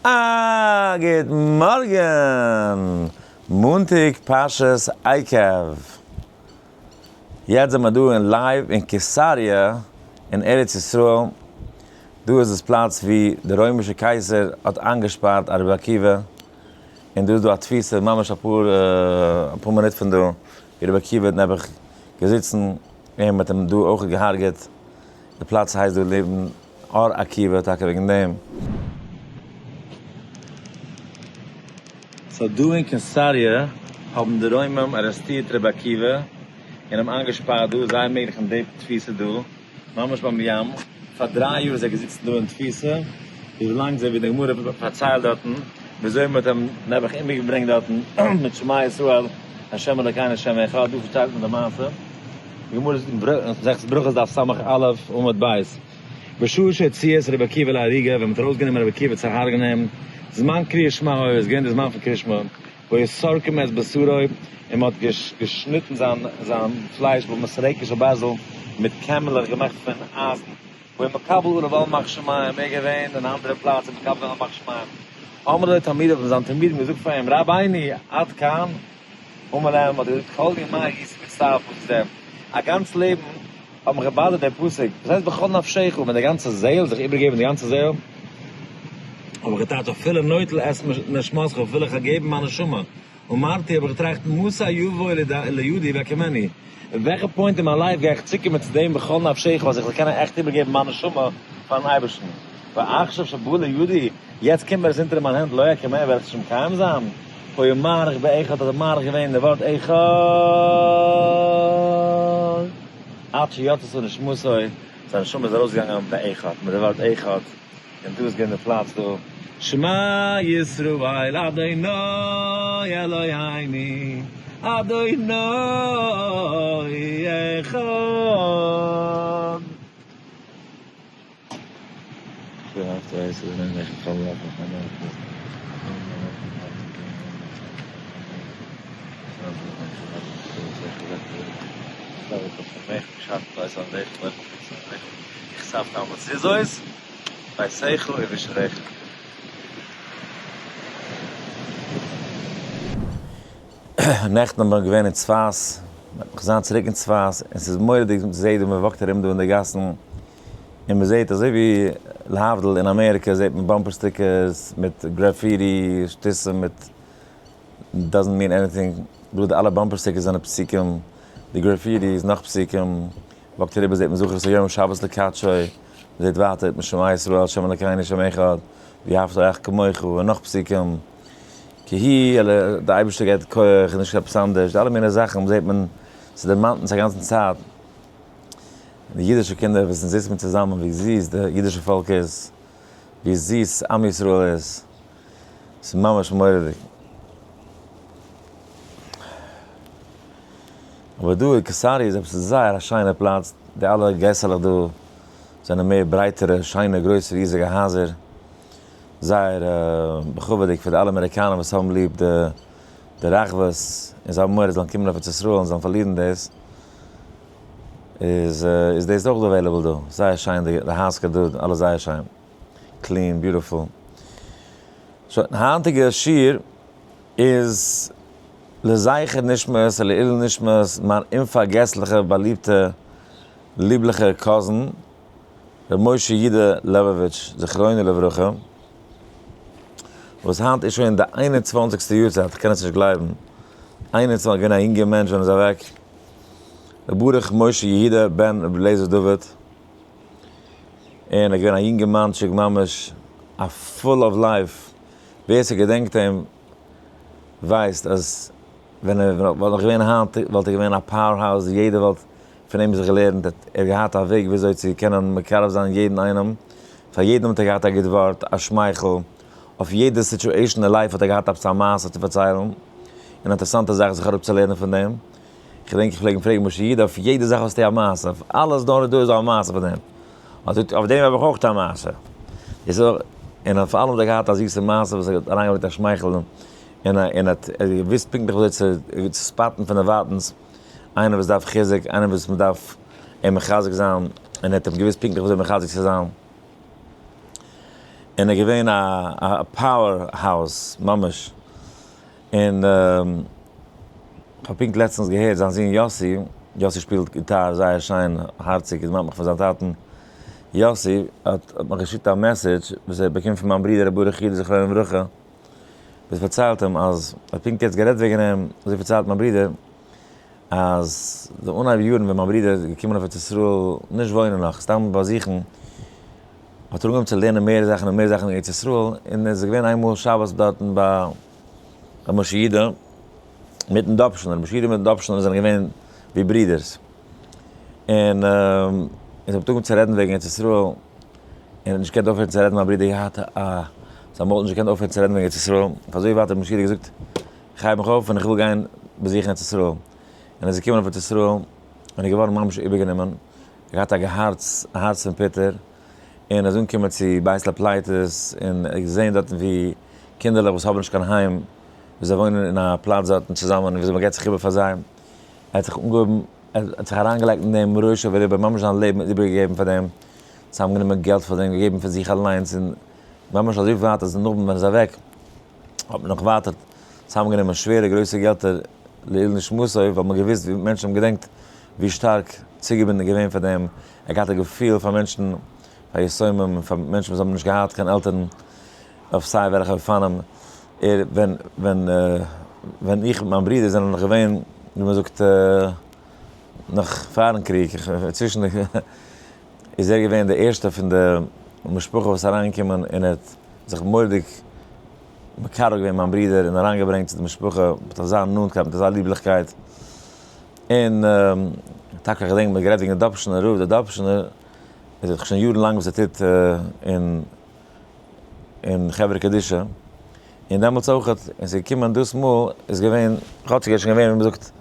אה, גוט מארגן! מאנטאג פרשת עקב. יעצט זעמער דא אין live אין קיסריה אין ארץ ישראל. דא איז דאס פלאץ ווי די רוימישע קייסער האט איינגעשפארט א רבי עקיבא. און דא איז דא א תפיסה ממש אפאר אפאר מינוט פון דא ווי רבי עקיבא האט נעבעך געזיצן און מען האט אים דא אויך געהארגעט. די פלאץ הייסט דא לעבן אור עקיבא טאקע וועגן דעם. so דא אין קיסריה האבן די רוימים ארעסטירט רבי עקיבא און אים איינגעשפארט דא, זייער מעגליך אין די תפיסה דא, ממש ביים ים, פאר דריי יאר איז ער געזיצן דא אין תפיסה, ווי לאנג אזוי ווי די גמרא פארציילט דארטן, וויאזוי מען האט אים נעבעך אומגעברענגט דארטן מיט שמע ישראל ה' אלקינו ה' אחד, דא פארציילט מען די מעשה, די גמרא זאגט אין מסכת ברכות דף ס"א עמוד ב'. בשעה שהוציאו את רבי עקיבא להריגה, ווען מ'האט ארויסגענומען רבי עקיבא צו הרג'נען אים, זמן קריאת שמע היה, איז געווען די זמן פון קריאת שמע, והיו סורקים את בשרו, און מ'האט געשניטן זיין זיין פלייש במסרקות של ברזל, מיט קעמלעך געמאכט פון אייזן, והיה מקבל עליו עול מלכות שמים, ער איז געווען אין א אנדערע פלאץ און מקבל געווען עול מלכות שמים. אמרו לו תלמידיו, האבן זיינע תלמידים געזאגט פאר אים, רבינו, עד כאן? אמר להם, האט ער געזאגט, כל ימי הייתי מצטער על פסוק זה, א גאנץ לעבן האט מיך געבאדערט דער פסוק, וואס הייסט בכל נפשך, ווען די גאנצע זעהל זיך איבערגעבן די גאנצע זעהל, האב איך געטראכט אפילו נוטל את נשמתך, אפילו איך האב געבן מיין נשמה, אמרתי האב איך געטראכט מתי יבוא לידי ואקיימנו, אין וועלכע point אין מיין life גיי איך צוקומען צו דעם בכל נפשך אז איך זאל קענען עכט איבערגעבן מיין נשמה פארן אייבערשטן, ועכשיו שבא לידי, יעצט קומט מיר עס אונטער אין מיין הענט לא אקיימנו וועל איך עס נישט מקיים זיין. היה מאריך באחד האט ער מאריך געווען אין די ווארט אחד עד שיצתה נשמתו, זיין נשמה איז ארויסגעגאנגען באחד מיט די ווארט אחד, און דא איז געווען די פלאץ דא. שמע ישראל אדוני אלוהינו אדוני אחד. נעכטן האט מען געווען אין צפת, מען זיין צוריק אין צפת, און ס'איז מורא'דיג צו זעהן ווי מען walk ט ארום דא אין די גאסן, און מען זעט אזוי ווי להבדיל אין אמעריקע זעט מען bumper stickers מיט graffiti שטותים מיט doesn't mean anything, דא די אלע bumper stickers זענען פסוקים, די גרעפיטי איז נאך פסוקים, walk ט אריבער זעט מען זכור את היום שבת לקדשו, מען זעט ווייטער מיט שמע ישראל ה' אלקינו ה' אחד, ואהבת לרעך כמוך און נאך פסוקים, כי הוא אלא די אייבערשטער געבט כח און נישט עפעס אנדערש, די אלע מיני זאכן זעט מען ס'דערמאנט אונז א גאנצן צייט. די אידישע קינדער וואס אונז זיצן מיר צוזאמען ווי זיס די אידישע פאלק איז, ווי זיס עם ישראל איז, ס'איז ממש מורא'דיג. אבער דא אין קיסריה איז עפעס זייער א שיינע פלאץ, די אלע געסעלעך דא זענען מער ברייטערע שיינע גרויסע ריזיגע הייזער, זייער בכבוד'יג פאר די אלע אמעריקאנער וואס האבן ליב די די רחבות און זיי האבן מורא זיי זאלן קומען אויף ארץ ישראל און זאלן פארלירן דאס. איז איז דאס אויך available דא? זייער שיין די הייזקע דא, אלעס זייער שיין, clean, beautiful. שוין, היינטיגע שיעור איז לזכר נשמת ולעילוי נשמת מיין אומפארגעסליכע באליבטע ליבליכע cousin ר' משה יודא לעבאוויטש זכרונו לברכה, וואס היינט איז שוין די איין און צוואנציגסטע יארצייט, כ'קען עס נישט גלייבן, איין און צוואנציג, געווען א יונגער מענטש ווען ער איז אוועק. ר' ברוך משה יהודה בן ר' אליעזר דוד, און ער איז געווען א יונגערמאנטשיק ממש א full of life, ווער ס'געדענקט אים ווייסט אז ווען ער וואלט נאך געווען היינט וואלט ער געווען א powerhouse, יעדער וואלט פון אים זיך געלערנט, ער האט געהאט א וועג וויאזוי צו קענען מקרב זיין יעדן איינעם, פאר יעדעם האט ער געהאט א גוט ווארט, א שמייכל, אויף יעדע situation אין life האט ער געהאט עפעס א מעשה צו פארציילן, און אינטערעסאנטע זאך זיך אראפצולערנען פון דעם. כ'געדענק איך פלעג אים פרעגן משה איד אויף יעדע זאך האסטו א מעשה, אויף אלעס דא און דא איז דא א מעשה פאר דעם. האט ער געזאגט אויף דעם האב איך אויך א מעשה. איז ער, און אויף אלעם האט ער געהאט א זיסע מעשה וואס האט אריינגעברענגט א שמייכל און און האט געוואוסט פונקטליך וויאזוי צו צו spot ן פון דערווייטנס איינער וואס דארף חיזוק, איינער וואס מ'דארף אים מחזק זיין, און ער האט אים געוואוסט פונקטליך וויאזוי מחזק צו זיין. און ער איז געווען א power house ממש, און כ'האב פונקט לעצטנס געהערט זיין זון יאסי, יאסי שפילט גיטאר זייער שיין, הארציג, איז דערמאנט מיך פון זיין טאטן, יאסי האט מיך געשיקט א message וואס ער האט באקומען פון מיין ברודער ר' ברוך יודא זכרונו לברכה, וואס פארציילט אים אז ער האט פונקט יעצט גערעדט וועגן אים, אזוי פארציילט מיין ברודער, אז די אנהייב יארן ווען מיין ברודער איז געקומען אויף ארץ ישראל, נישט וואוינען נאך, סתם באזוכן, האט ער אנגעהויבן צו לערנען מער זאכן און מער זאכן אין ארץ ישראל, און ער איז געווען איינמאל שבת דארטן ביי ר' משה יודא מיטן דאבשינער, ר' משה יודא מיטן דאבשינער זענען געווען ווי ברידערס, און זיי האבן אנגעהויבן צו רעדן וועגן ארץ ישראל, און ער האט נישט געקענט אויפהערן צו רעדן, מיין ברודער געהאט א, זיין מויל האט נישט געקענט אויפהערן צו רעדן וועגן ארץ ישראל, אויף אזוי ווייט האט ר' משה יודא געזאגט, איך הייב מיך אויף און איך וויל גיין באזוכן ארץ ישראל, און ער איז געקומען אויף ארץ ישראל און איז געווארן ממש איבערגענומען, געהאט א הארץ, א הארץ פון פוטער, און איז אנגעקומען צו בית לפליטות און ער האט געזען דארטן ווי קינדערלעך וואס האבן נישט קיין היים, ווי זיי וואוינען אין א פלאץ דארטן צוזאמען און וויאזוי מען געבט זיך איבער פאר זיי, ער האט זיך אנגעהויבן, ער האט זיך אריינגעלייגט אין דעם ראשו ורובו, ממש זיין לעבן איז איבערגעגעבן פאר דעם, צוזאמגענומען געלט פאר דעם, געגעבן פון זיך אליינס, און ממש אזוי ווייט אז נאכדעם ווען ער איז אוועק האט מען נאך ווייטער צוזאמגענומען שווערע גרויסע געלטער לעילוי נשמתו, ווייל מען האט געוואוסט ווי מענטשן האבן געדענקט ווי שטארק צוגעבינדן געווען פאר דעם, ער האט געהאט א געפיל פאר מענטשן, פאר יתומים און פאר מענטשן וואס האבן נישט געהאט קיין עלטערן אויף סיי וועלכע אופנים, ער ווען ווען ווען איך מיט מיין ברודער זענען נאך געווען ווי מען זאגט נאך פארן קריג, צווישן די איז ער געווען די ערשטע פון די משפחה וואס איז אריינגעקומען און ער האט זיך מורא'דיג מקרב געווען מיין ברודער און אריינגעברענגט צו די משפחה מיט אזא נאנטקייט מיט אזא ליבליכקייט, און טאקע איך געדענק מ'האט גערעדט וועגן די דאבשינער רב, די דאבשינער איז דאך שוין יארן לאנג וואס ער טוט אין אין חברה קדישא, און דעמאלטס אויך און ס'איז געקומען דאס מאל איז געווען, כאטשיג ער איז שוין געווען ווי מ'זאגט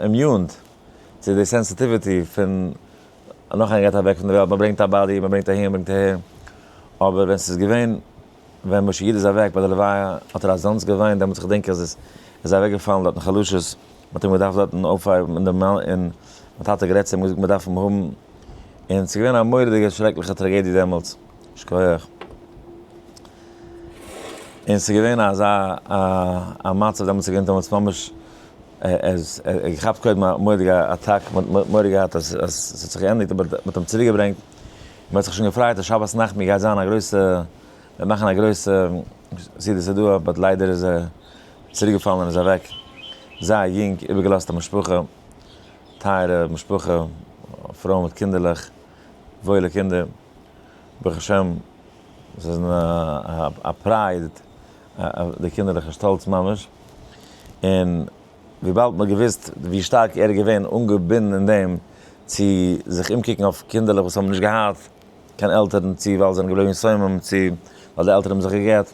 immune צו די sensitivity פון נאך איינער גייט אוועק פון די וועלט, מ'ברענגט א body, מ'ברענגט אהין, מ'ברענגט אהער, אבער ווען ס'איז געווען ווען משה איד איז אוועק ביי די לוויה האט ער אזאנס געוויינט דעמאלטס איך דענק אז עס איז אוועק געפאלן דארטן חלשות מען האט אים געדארפט דארטן אויפהייבן און די און מיין טאטע האט גערעדט צו אים געזאגט מען דארף אים האבן און ס'איז געווען א מורא'דיגע שרעקליכע טראגעדיע דעמאלטס שכוח און ס'איז געווען אזא א מצב דעמאלטס איז געווען דעמאלטס ממש ער איז געכאפט קודם א מורא'דיגע attack מען האט מורא געהאט אז אז ס'האט זיך געענדיגט אבער מען האט אים צוריק געברענגט. מען האט זיך שוין געפרייט אז שבת נחמו גייט זיין א גרויסע, מ'וועט מאכן א גרויסע סעודת הודאה, but ליידער איז ער צוריק געפאלן און איז אוועק זייער יונג, איבערגעלאזט א משפחה, טייערע משפחה, פרוי מיט קינדערלעך, וואוילע קינדער, ברוך השם, זיי זענען א pride, די קינדערלעך א שטאלץ ממש, און. וויבאלד מ'האט געוואוסט ווי שטארק ער איז געווען אנגעבינדן אין דעם צו זיך אומקוקן אויף קינדערלעך וואס האבן נישט געהאט קיין עלטערן, צו ווייל זיי זענען געבליבן יתומים, צו ווייל די עלטערן האבן זיך גע'גט,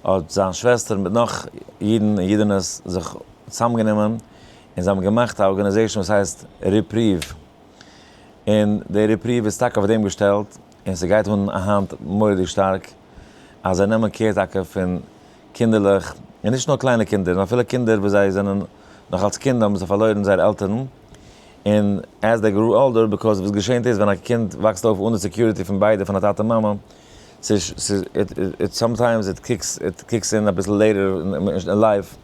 האט זיין שוועסטער מיט נאך אידן און אידענעס זיך צוזאמגענומען און זיי האבן געמאכט א organization וואס הייסט ריפריוו, און די ריפריוו איז טאקע אויף דעם געשטעלט, און ס'גייט אן היינט מורא'דיג שטארק, אז זיי נעמען care טאקע פון קינדערלעך, און נישט נאר קליינע קינדער, נאר אפילו קינדער וואס זיי זענען נאך אלס קינד האבן זיי פארלוירן זייערע עלטערן, און as they grew older, because וואס געשענט איז ווען א קינד וואקסט אויף אן די security פון ביידע פון א טאטע מאמע, ס'איז ס'איז it sometimes it kicks it kicks in אביסל later אין life,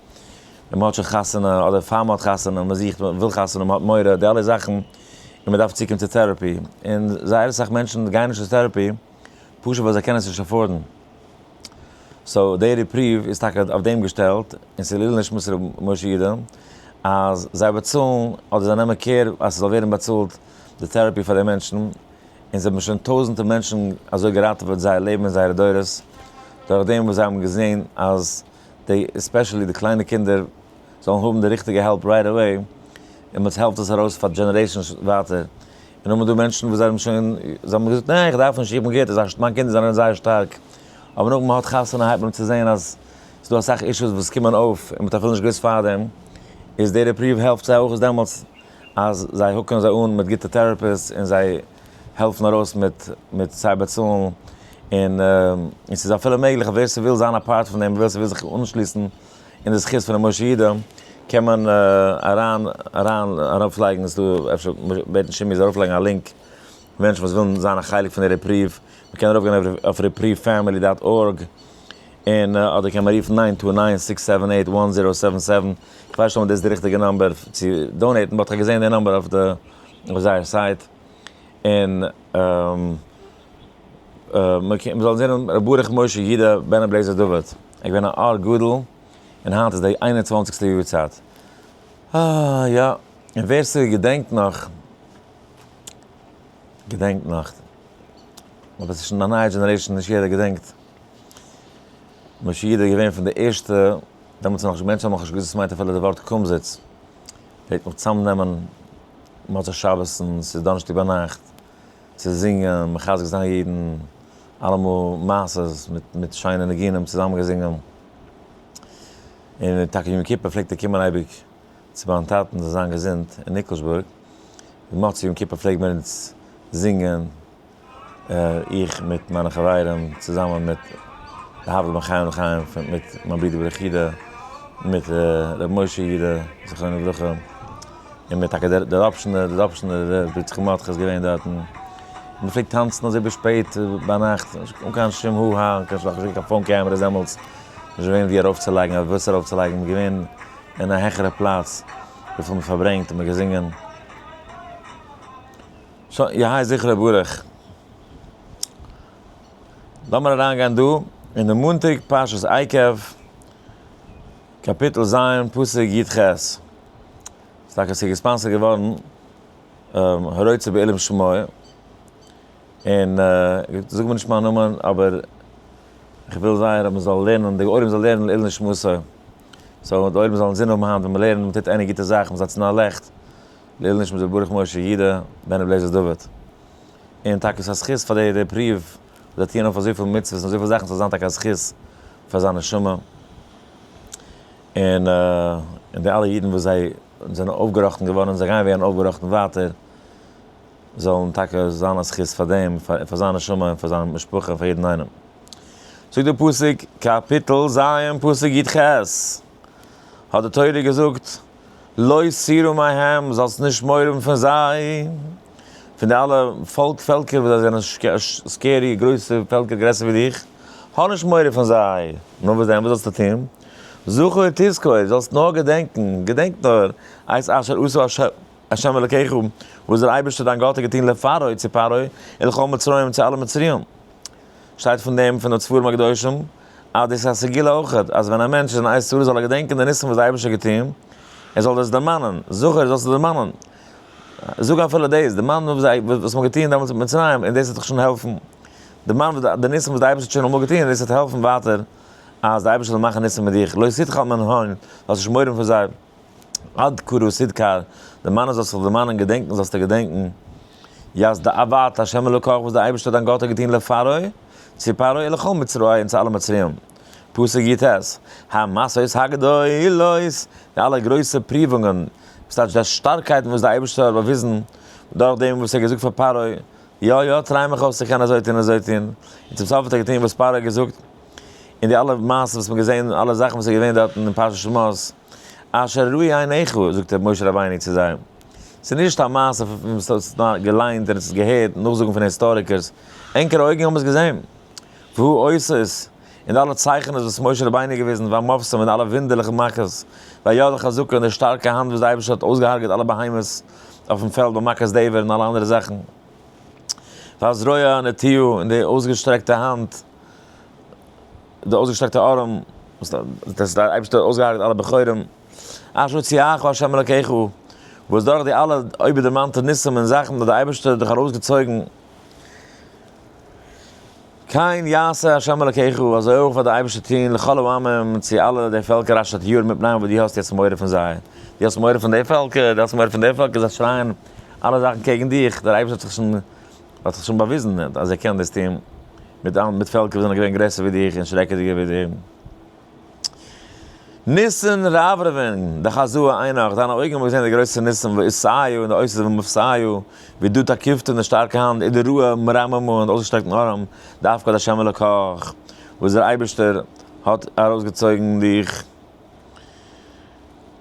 ווען מ'האט שוין חתונה אדער פאר מ'האט חתונה, מ'זוכט מ'וויל חתונה מ'האט מורא, די אלע זאכן, און מ'דארף צוקומען צו therapy, און זייער אסאך מענטשן גייען נישט צו therapy פשוט ווייל זיי קענען עס נישט afford ן. so די ריפריוו איז טאקע אויף דעם געשטעלט, און ס'איז לעילוי נשמת ר' משה יודא, אז זיי באצאלן אדער זיי נעמען care אז ס'זאל ווערן באצאלט די therapy פאר די מענטשן, און זיי האבן שוין טויזענטער מענטשן אזוי געראטעוועט זייער לעבן און זייערע דורות, דורך דעם וואס זיי האבן געזען אז די especially די קליינע קינדער זאלן האבן די ריכטיגע help right away, און מ'העלפט עס ארויס פאר generations ווייטער. און האבן דא מענטשן וואס זיי האבן שוין, זיי האבן געזאגט ניין איך דארף נישט, איך בין גוט, מיין קינדער זענען זייער שטארק, אבער נאך מען האט חתונה הייבט מען אן צו זען אז ס'איז דא אסאך issues וואס קומען אויף און מען האט אפילו נישט געוואוסט פארדעם, איז די רעפריוו העלפט זיי אויך דעמאלטס אז זיי hook ן זיי אן מיט גוטע therapists און זיי העלפן ארויס מיט מיט סיי באצאלן און און ס'איז אפילו מעגליך אז ווער ס'וויל זיין א part פון דעם ווער ס'וויל זיך אנשליסן אין די זכות פון ר' משה יודא קען מען אריין אריין ארויפלייגן ס'דא אפשר בעטן שימי זאל ארויפלייגן א link. מענטשן וואס ווילן זיין א חלק פון די Reprieve, מען קען ארויפגיין אויף reprievefamily dot org, און אדער קען מען רופן nine two nine six seven eight one zero seven seven, איך ווייס נישט אויב דאס איז די ריכטיגע number צו donate ן, but כ'האב געזען די number אויף די אויף זייער site, און מ'זאל זען ר' ברוך משה יודא בן ר' אליעזר דוד, ער איז געווען א אור גדול, און היינט איז די איין און צוואנציגסטע יארצייט. אה יא, און ווער ס'געדענקט נאך, געדענקט נאך, אבער ס'איז שוין א נייע generation נישט יעדער געדענקט. משה יודא איז געווען פון די ערשטע, דעמאלטס נאך מענטשן האבן נאכנישט געוואוסט וואס מיינט אפילו די ווארט קומזיץ, פלעגט מען צוזאמנעמען מוצאי שבת און ס'איז דאנערשטאג ביינאכט צו זינגען, מחזק זיין אידן, אלעמאל מעשות מיט שיינע ניגונים צוזאמען געזינגען, און טאקע יום כיפור פלעגט ער קומען אייביג צו מיין טאטן זאל זיין געזונט אין ניקלשבורג, מוצאי יום כיפור פלעגן מיר אונז זינגען. איך מיט מיינע חברים צוזאמען מיט להבדיל בין חיים לחיים מיט מיין ברודער ברוך יודא, מיט ר' משה יודא זכרונו לברכה, און מיט טאקע דער ראפשינער, דער ראפשינער ר' יצחק מרדכי איז געווען דארטן, און מען פלעגט טאנצן אזוי ביז שפעט ביינאכט, אן קיין שום הו הא, אן קיין שום phone cameras דעמאלטס, נישט געווען ווי ארויפצולייגן אדער וואס ארויפצולייגן, מען איז געווען אין א העכערע פלאץ, וויפיל מען פארברענגט און מען האט געזינגען. שוין, יהא זכרו ברוך. לאמיר אריינגיין דא אין די מאנטאג פרשת עקב, קאפיטל ז', פסוק י ח. ס'איז טאקע ס'איז גע sponsor ט געווארן הרוצה בעילום שמו, און זאג מיר נישט מיין נאמען, אבער איך וויל זייער אז מ'זאל לערנען, די עולם זאל לערנען לעילוי נשמתו. so די עולם זאל אינזין האבן היינט ווען מ'לערנט, מ'טוט any גוטע זאך, מ'זאל צינדן א לעכט. לעילוי נשמת ר' ברוך משה יודא בן ר' אליעזר דוד, און טאקע ס'איז א זכות פאר די די פריוו וואס זיי טוען אויף אזויפיל מצוות און אזויפיל זאכן ס'זאל זיין טאקע א זכות פאר זיין נשמה, און און די אלע אידן וואס זיי זענען אויפגעראכטן געווארן און זיי גייען ווערן אויפגעראכטן ווייטער זאלן טאקע זיין א זכות פאר דעם פאר זיין נשמה און פאר זיין משפחה און פאר יעדן איינעם. זאגט דער פסוק, קאפיטל ז' פסוק י ח, האט די תורה געזאגט, לא תירא מהם, זאלסט נישט מורא האבן פון זיי, פון די אלע פאלק פעלקער וואס זיי זענען scary, גרויסע פעלקער גרעסער ווי דיך, האב נישט מורא פון זיי, נאר וואס דען, וואס זאלסטו טון? זכור תזכור, זאלסט נאר געדענקען, געדענק נאר, את אשר עשה ה' אלקיך, וואס דער אייבערשטער דיין גאט האט געטון לפרעה, צו פרעה, ולכל מצרים, צו אלע מצריים. שטייט פון דעם פון די ספרים הקדושים אז דאס איז א סגולה אויכעט, אז ווען א מענטש איז אין עת צרה זאל ער געדענקען די ניסים וואס די אייבערשטער האט געטון, ער זאל דאס דערמאנען, זכור זאלסטו דערמאנען, זאג אפילו דאס, דערמאן וואס מען האט געטון דעמאלטס מיט מצרים און דאס וועט דיך שוין העלפן, דערמאן די ניסים וואס די אייבערשטער האט שוין אמאל געטון און דאס וועט העלפן ווייטער אז די אייבערשטער זאל מאכן ניסים מיט דיך, לא תתחל מן הון, זאלסט נישט מורא האבן פון זיי. עד קרא תדכר, דערמאנען זאלסט זיך דערמאנען, געדענקן זאלסטו געדענקן, יז ד אבט ה' אלקיך וואס דער אייבערשטער דיין גאט האט געטון לפרעה, צו פרעה ולכל מצרי און צו אלע מצריים. פסוק י ט, המסות הגדולות, די אלע גרויסע פריוונגען, וואס טייטש די שטארקייטן וואס דער אייבערשטער האט באוויזן דורך דעם וואס ער האט געזאגט פאר פרעה, יא יא try מיך אויס איך קען אזוי טון און אזוי טון, און צום סוף האט ער געטון וואס פרעה האט געזאגט, און די אלע מעשות וואס מ'האט געזען, אלע זאכן וואס איז געווען דארטן אין פרשת שמות, אשר ראו עיניך, זאגט ר' משה רבינו צו זיי, ס'איז נישט א מעשה פון וואס האסט נאר געליינט און עס געהערט נאכזאגן פון היסטאריקערס, ענקערע אויגן האבן עס געזען, והוא עושה עס, און די אלע צייכענעס וואס משה רבינו האט געוויזן, והמופתים און די אלע וואונדערליכע מכות, והיד החזקה און די שטארקע האנט וואס די אייבערשטער האט אויסגעהארגעט אלע בהמות אויפן פעלד במכת דבר און אלע אנדערע זאכן, והזרוע הנטויה און די אויסגעשטרעקטע האנט. די אויסגעשטרעקטע ארעם, וואס דאס דער אייבערשטער האט אויסגעהארגעט אלע בכורים, אשר הוציאך ה' אלקיך, וואס דורך די אלע אויבערדערמאנטע ניסים און זאכן האט דער אייבערשטער דיך ארויסגעצויגן, כן יעשה ה' אלקיך, אזוי אויך וועט דער אייבערשטער טון לכל העמים, צו אלע די פעלקער אשר אתה ירא מפניהם וואס דו האסט יעצט מורא פון זיי, דו האסט מורא פון די פעלקער, דו האסט מורא פון די פעלקער, זיי שרייען אלע זאכן קעגן דיך, דער אייבערשטער האט זיך שוין האט זיך שוין באוויזן אז ער קען דאס טון מיט מיט פעלקער וואס זענען געווען גרעסער ווי דיך און שרעקעדיגער ווי דיר. ניסן רברבין דחזוה עינך, דיינע אויגן האבן געזען די גרויסע ניסים ואיסאיו און די אותות ומופתיו, ווי דו תקיפת און די שטארקע האנט, און די רעה מרממה און די אויסגעשטרעקטן ארעם, דווקא האט השם אלקיך, וואס דער אייבערשטער האט ארויסגעצויגן דיך.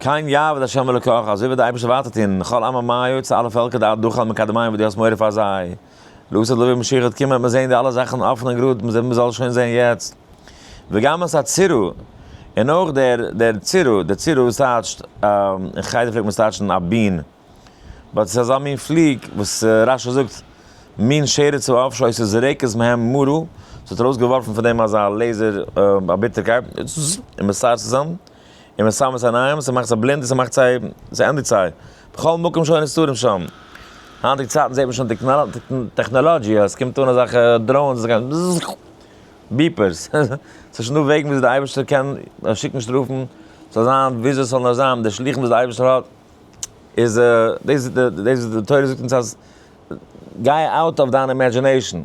כן יעבוד ה' אלקיך, אזוי וועט דער אייבערשטער ווייטער טון, כל עממיו, צו אלע פעלקער דאת דחל מקדמיהם וואס דו האסט מורא פאר זיי. לעתיד לבוא משיח וועט קומען וועט מען זען די אלע זאכן אפן און גראד, מען זאל שוין זען יעצט. וגם את הצרעה, און אויך דער דער צרעה, דער צרעה וואס טייטשט, אין חדר פלעגט מען עס טייטשן א בין, but עס איז אזא מין פליג וואס רשי זאגט מין שרץ העוף שהיתה זורקת מהם מרה, עס האט ארויסגעווארפן פון דעם אזא לעזער א ביטערקייט, און מסרסם, און מסמא עיניים, ס'מאכט זיי בלינד און ס'מאכט זיי, ס'ענדיגט זיי, בכל מקום שהיו נסתרים שם. היינטיגע צייטן זעט מען שוין טעכנאלאגיע, עס קומט אן אזעלכע drones וואס גייען beepers, ס'איז שוין דא וועגן וויאזוי דער אייבערשטער קען שיקן שטראפן, ס'זאל זיין וויאזוי ס'זאל נאר זיין, די שליחים וואס דער אייבערשטער האט, איז דאס איז די תורה זאגט אונז אז גיי out of דיין imagination,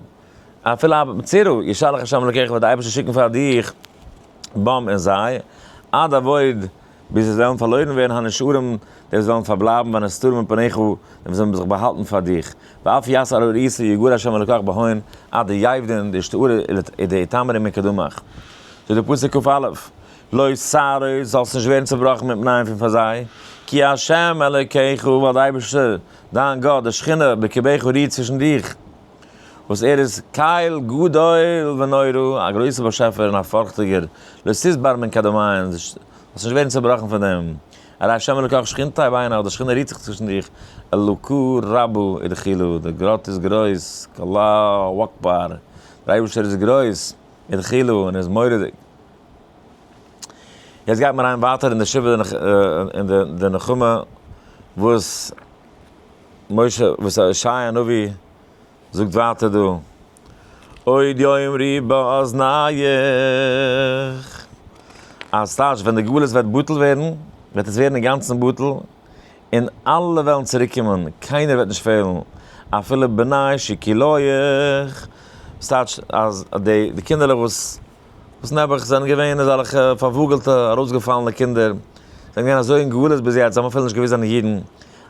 אפילו א צרעה ישלח השם אלקיך וועט דער אייבערשטער שיקן פאר דיך בם אין זיי, עד אבוד ביז זיי וועלן פארלוירן ווערן הנשארים די וואס וועלן פארבלייבן והנסתרים מפניך די וואס וועלן זיך באהאלטן פאר דיך, ואף יעשה על הראיסה יגור השם אלקיך בהון עד יאבדון די שטארע די יתמרים מקדמך. זאגט דער פסוק כ"א, לא תערוז, זאלסט נישט ווערן צעבראכן מפניהם פון פאר זיי, כי ה' אלוקיך, ווייל דער אייבערשטער, דיין גאט, די שכינה, בקרבך רוהט צווישן דיך, וואס ער איז קל גדול ונורא, א גרויסער באשעפער און א פארכטיגער, לא תתבר מן קדמיהן, זאלסט נישט ווערן צעבראכן פון דעם, הרי ה' אלוקיך שכינתיה בינך, די שכינה רוהט זיך צווישן דיך, אלקא רבא ודחילא, דער גאט איז גרויס, אללאהו אכבר, דער אייבערשטער איז גרויס, ודחילא, און ער איז מורא'דיג. יעצט גייט מען אריין ווייטער אין די שבעה אין די נחמה וואס משה וואס ישעיה הנביא זאגט ווייטער דא, עוד יאמרו באזניך, אז טייטש ווען די גלות וועט בטל ווערן, וועט עס ווערן אינגאנצן בטל, און אלע וועלן צוריק קומען, קיינער וועט נישט פעלן, אפילו בני שכלויך, וואס טייטש אז די קינדערלעך וואס וואס נעבעך זענען געווען אזעלכע פארוואגעלטע ארויסגעפאלענע קינדער, זענען געווען אזוי אין גלות ביז יעצט, זיי האבן אפילו נישט געוואוסט זענען אידן,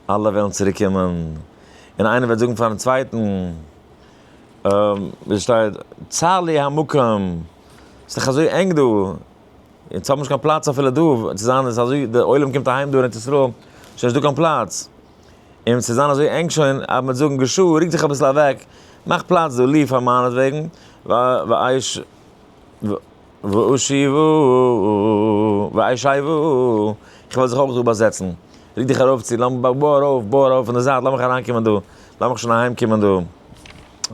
אלע וועלן צוריק קומען, און איינער וועט זאגן פארן צווייטן, ווי שטייט, צר לי המקום, ס'איז דאך אזוי ענג דא, אונז האבן נישט קיין פלאץ אפילו דא צו זיין, איז אזוי, די עולם קומט אהיים דא אין ארץ ישראל, שוין נישט דא קיין פלאץ, און צו זיין אזוי ענג שוין, אז מ'וועט זאגן גשו, רוק זיך אביסל אוועק, מאך פלאץ דא, לי פאר מיינעטוועגן, ואש ואשיבה ואשיבה, איך וועל זיך אויך דא באזעצן, רוק דיך ארויף צו, בוי ארויף, בוי ארויף פון די זייט, לאמיך אריינקומען דא, לאמיך שוין אהיימקומען דא.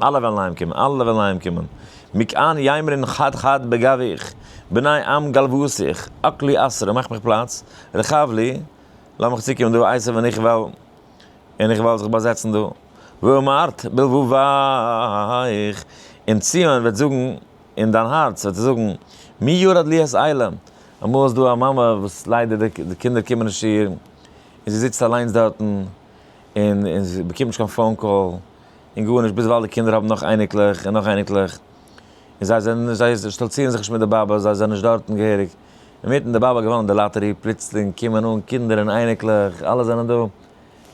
אלע וועלן אהיימקומען, אלע וועלן אהיימקומען. מכאן יאמרון חד חד בגווך, בני עם גלוותיך, עקלי אסרה, מאך מיך פלאץ, רחב לי, לאמיך צוקומען דא, עשו און איך וועל, און איך וועל זיך באזעצן דא. ואמרת בלבבך, און ציון וועט זאגן אין דיין הארץ, וועט זי זאגן, מי ירד לי את אלה? אמאל איז דא א מאמע וואס ליידער די קינדער קומען נישט צו איר, און זי זיצט אליינס דארטן, און זי באקומט נישט קיין phone call, און גארנישט, ביז ווייל די קינדער האבן נאך אייניקלעך און נאך אייניקלעך, און זיי זענען נישט, זיי שטאלצירן זיך נישט מיט די באבע, זיי זענען נישט דארטן געהעריג. אינמיטן די באבע געוואנען די לאטערי, פלוצלינג קומען אן קינדער און אייניקלעך, אלע זענען דא.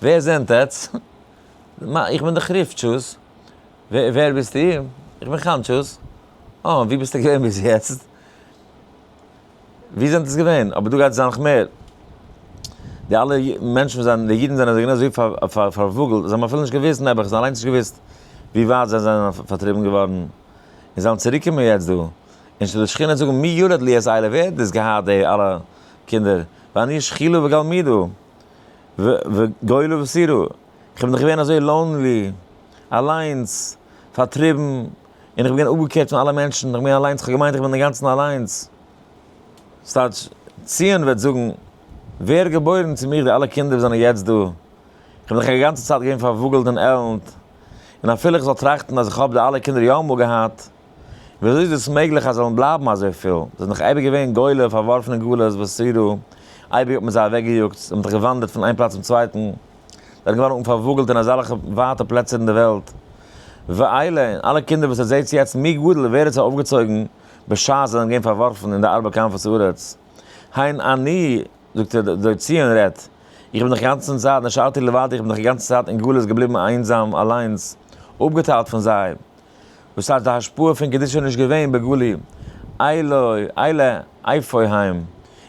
ווער זענט עטץ? מה, איך בין דאך ריפטשוס. ווער ביסטו? איך בין חאנטשוס. אה, וואו ביסטו געווען ביז יעצט? ווי זענט עטס געווען? אבער דא גייט עס זיין נאך מער. די אלע מענטשן וואס זענען, די אידן זענען געווען אזוי פארוואגלט, זיי האבן אפילו נישט געוואוסט נעבעך, זיי האבן אליינס נישט געוואוסט ווי ווייט זיי זענען פארטריבן געווארן, און זיי וועלן צוריקקומען יעצט דא, און די שכינה וועט זאגן מי ילד לי את אלה, ווער האט דאס געהאט די אלע קינדער, ואני שכולה וגלמודה, וגולה וסורה, איך בין דאך געווען אזוי lonely, אליינס, פארטריבן, און איך בין געווען אפגעקערט פון אלע מענטשן, איך בין אליינס, איך האב געמיינט איך בין אינגאנצן אליינס. ס'טייטש, ציון וועט זאגן, ווער האט געבוירן צו מיך די אלע קינדער וואס זענען יעצט דא? איך בין דאך א גאנצע צייט געווען פארוואגלט און עלנד, און אפילו איך זאל טראכטן אז איך האב די אלע קינדער יא אמאל געהאט, וויאזוי איז דאס מעגליך אז זיי זאלן בלייבן אזויפיל? זיי זענען דאך אייביג געווען גולה, פארווארפן אין גלות, וסורה, אייביג האט מען זיי אוועקגעיאגט, זיי האבן זיך געוואנדערט פון איין פלאץ צום צווייטן, זיי זענען געווארן פארוואגלט אין אזעלכע ווייטע פלעצער אין די וועלט. ואלה, און אלע קינדער וואס עטס זעטס יעצט, מי גדל, ווער האט זיי אויפגעצויגן בשעת זיי זענען געווען פארווארפן אין די ארבע כנפות הארץ? הן אני, זאגט ער, דער ציון רעדט, איך בין דאך גאנצן צייט נשארתי לבדי, איך בין דאך די גאנצע צייט אין גלות געבליבן איינזאם, אליינס, אפגעטיילט פון זיי. וואס הייסט די השפעה פון קדושה נישט געווען בגלוי, אילו אלה איפה הם,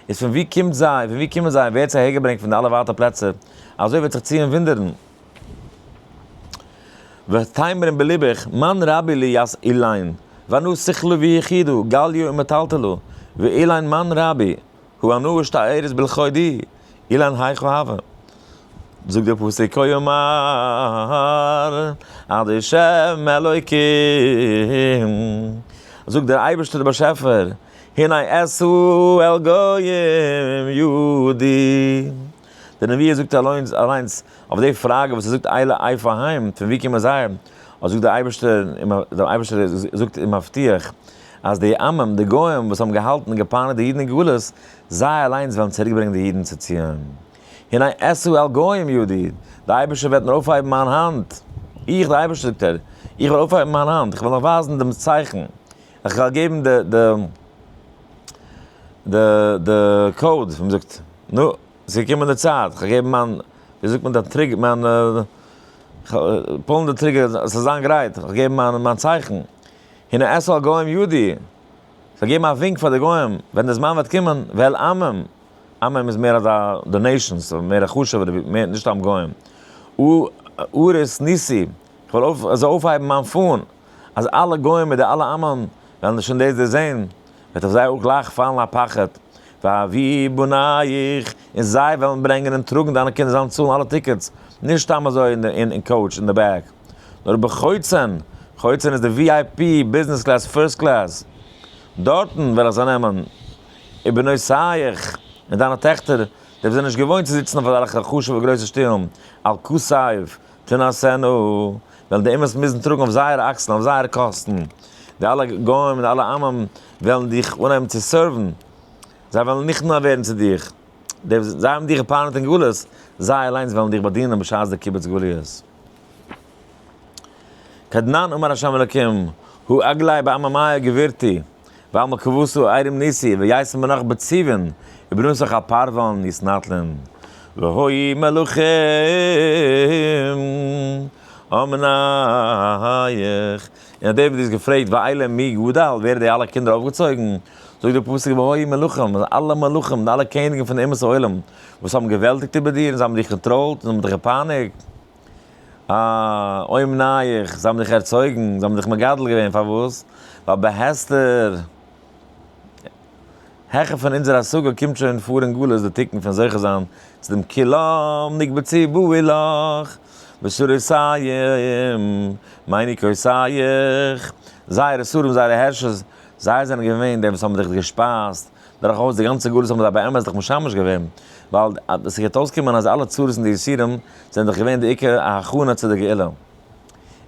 איז פון ווי קומט זיי, פון ווי קומען זיי, ווער האט זיי אהערגעברענגט פון די אלע ווייטע פלעצער, אזוי וועט זיך ציון וואונדערן. ותאמרן בלבך, מאן רבי לי ית אלין, ואנא שכלא ויחידא, גליא ומטלטלא, ואלין מאן רבי, הא אנא אשתערת בלכודי, אילן היכא הוה. זאגט דער פסוק כה אמר ה' אלוקים, זאגט דער אייבערשטער דער באשעפער, הנה אשא אל גוים ידי. דער נביא זאגט אליינס אויף די פראגע וואס ער זאגט אלה איפה הם, פון ווי קומען זיי, אזוי זאגט דער אייבערשטער, דער אייבערשטער זאגט און מבטיח אז די עמים, די גוים וואס האבן געהאלטן און געפייניגט די אידן אין גלות, זיי אליינס וועלן צוריקברענגען די אידן צו ציון. הנה אשא אל גוים ידי, דער אייבערשטער וועט מיר אויפהייבן מיין האנט, איך דער אייבערשטער זאגט ער, איך וועל אויפהייבן מיין האנט, איך וועל נאך ווייזן דעם צייכן, איך וועל געבן די די די די code, ווי מ'זאגט, נו, ס'איז געקומען די צייט, כ'וועל געבן מיין, ווי זאגט מען, די trigger, מיין, pull ן די trigger, ס'זאל זיין גרייט, כ'וועל געבן מיין מיין צייכן, הנה אשא אל גוים ידי, כ'וועל געבן א ווינק פאר די גוים, ווען די זמן וועט קומען, ואל עמים, עמים איז מער אזא די nations, מער א חשוב'ערע, מער נישט סתם גוים, אריס ניסי, כ'וועל אויף אזוי אויפהייבן מיין פאן, אז אלע גוים מיט די אלע עמים וועלן שוין דאס דערזען, וועט אויף זיי אויך גלייך פאלן א פחד, והביאו בניך, און זיי וועלן ברענגען און טראגן דיינע קינדער, זיי וועלן צאלן אלע tickets, נישט סתם אזוי אין coach אין די back, נאר בחוצן, חוצן איז די VIP, business class, first class, דארטן וועל איך זיי נעמען, ובנותיך, און דיינע טעכטער, די וואס זענען נישט געוואוינט צו זיצן אויף אזעלכע חשוב'ע גרויסע שטולן, על כתף תנשאנה, וועלן די אומות מוזן טראגן אויף זייערע אקסלען, אויף זייערע קאסטן. די אלע גוים און די אלע עמים וועלן דיך אנהייבן צו serve ן, זיי וועלן נכנע ווערן צו דיך. די וואס זיי האבן דיך געפייניגט אין גלות, זיי אליינס וועלן דיך באדינען בשעת די קיבוץ גליות. כדנן אמר ה' אלקים, הא אגלי בעממיא גבירתי, ועל מרכבתא ערים ניסי, ויישם בנך בציבין, ובנוסח על פרוון יתנטלון. והוי מלכים אומנייך. און האט דוד איז געפרעגט ואלה מי גדל, ווער האט די אלע קינדער אויפגעצויגן? זאגט דער פסוק והוי מלכים, אז אלע מלכים, די אלע קעניגן פון די אומות העולם, וואס האבן געוועלטיגט איבער דיר, און זיי האבן דיך control ט, און האבן דיך געפייניגט, אה, אומנייך, זיי האבן דיך ערצויגן, זיי האבן דיך מגדל געווען, פארוואס? ווייל בהסתר, העכער פון אונזער השגה קומט שוין פאר אין גלות די תיקון פון זוכה זיין צו דעם כולם נקבצו באו לך ושרותיהם מניקותיך, זייערע שרים זייערע הערשערס, זיי זענען געווען די וואס האבן דיך געשפייזט דורכאויס די גאנצע גלות האבן זיי באמת דיך משמש געווען, ווייל עס גייט אויסקומען אז אלע צרות און די יסורים זענען דאך געווען די עיקר א הכנה צו די גאולה. און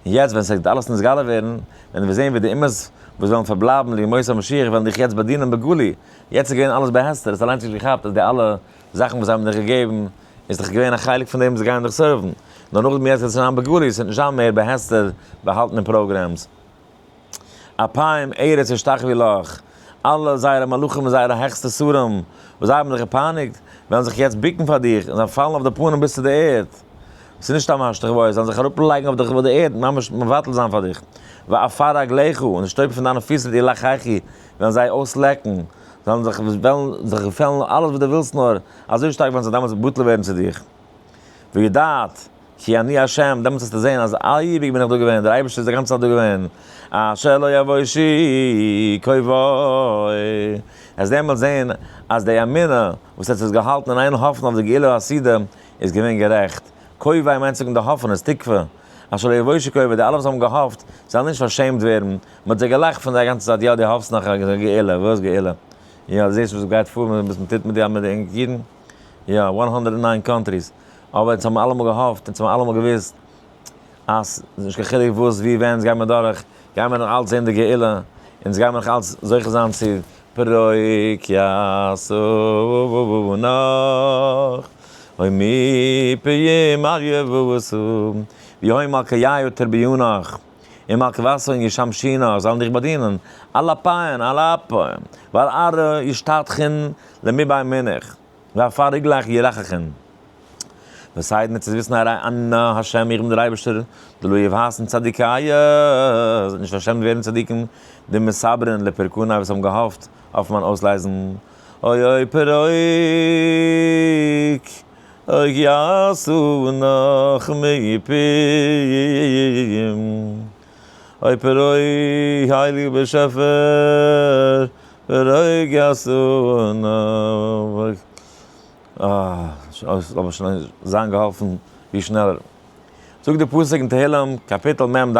יעצט ווען ס'וועט אלעס נתגלה ווערן, וועלן מיר זען ווי די אומות וואס וועלן פארבלייבן לימות המשיח וועלן דיך יעצט באדינען בגלוי, יעצט איז געווען אלעס בהסתר, האסט אליינס נישט געכאפט אז די אלע זאכן וואס זיי האבן דיך געגעבן איז דאך געווען א חלק פון דעם וואס זיי גייען דיך serve ן, נאר נאכדעם יעצט וועט עס זיין בגלוי, עס וועט נישט זיין מער בהסתר באהאלטן אין programs. אפיים ארץ ישתחוו לך, אלע זייערע מלכים און זייערע העכסטע שרים, וואס זיי האבן דיך געפייניגט, וועלן זיך יעצט בוקן פאר דיך, און זיי פאלן אויף די פנים ביז צו די ערד. עס איז נישט סתם השתחוואה, זיי וועלן זיך אראפלייגן אויף דיך אויף די ערד, ממש מבטל זיין פאר דיך. ועפר רגליך, און די שטויב פון דיינע פיס וועט ילחכו, וועלן זיי אויסלעקן, זיי וועלן זיך וועלן זיך געפעלן אלעס וואס דו ווילסט נאר, אזוי שטארק וועלן זיי דעמאלטס בטל ווערן צו דיך. וידעת, כי אני ה', דעמאלטס וועסטו זען אז אייביג בין איך דא געווען, דער אייבערשטער איז די גאנצע צייט דא געווען, אשר לא יבושו קווי. וועסט דעמאלטס זען אז די אמונה וואס האט זיך געהאלטן אין איין האפן אויף די גאולה העתידה איז געווען גערעכט. קווי מיינט זאגן די האפענעס, תקווה. אשר לא יבושו קווי, די אלע וואס האבן געהאפט, זיי זאלן נישט פארשעמט ווערן, מען האט זיי געלאכט פון זיי א גאנצע צייט, יא דו האפסט נאך א גאולה, וואס גאולה? יא דו זעסט וואס גייט פאר, וואס מען טוט מיט די אידן? יא, 109 countries. אבער אונז האבן אלעמאל געהאפט, אונז האבן אלעמאל געוואוסט אז ס'איז נישט קיין חילוק וואס, ווי, ווען, אונז גיימער דורך, גיימער נאך אלץ זען די גאולה, אונז גיימער נאך אלץ זוכה זיין צו פרוק יסעו נאך, אוי מי פיים אריה ועשו, ויהי מלכיהו תרביונך, און מלכוותו ישמשינך, זאלן דיך באדינען, על אפיים, על אפיים, ועל ארעא ישתתכון למיבעי מינך. ועפר רגליך ילחכון. וסיידן צו וויסן הרי אנא ה' איך בין דער אייבערשטער, דלא יבהתון צדיקיא, זאל נישט פארשעמט ווערן צדיקים, דמסברין לפורקנאי וואס האבן געהאפט אויף מיין אויסלייזן. אוי אוי פרוק. פרוק יעשו נח מפיהם. אוי פרוק הייליגער באשעפער, פרוק יעשו נח. אה, זאל שוין זיין געהאלפן ווי שנעלער. זאגט דער פסוק אין תהלים, קאפיטל מ ד,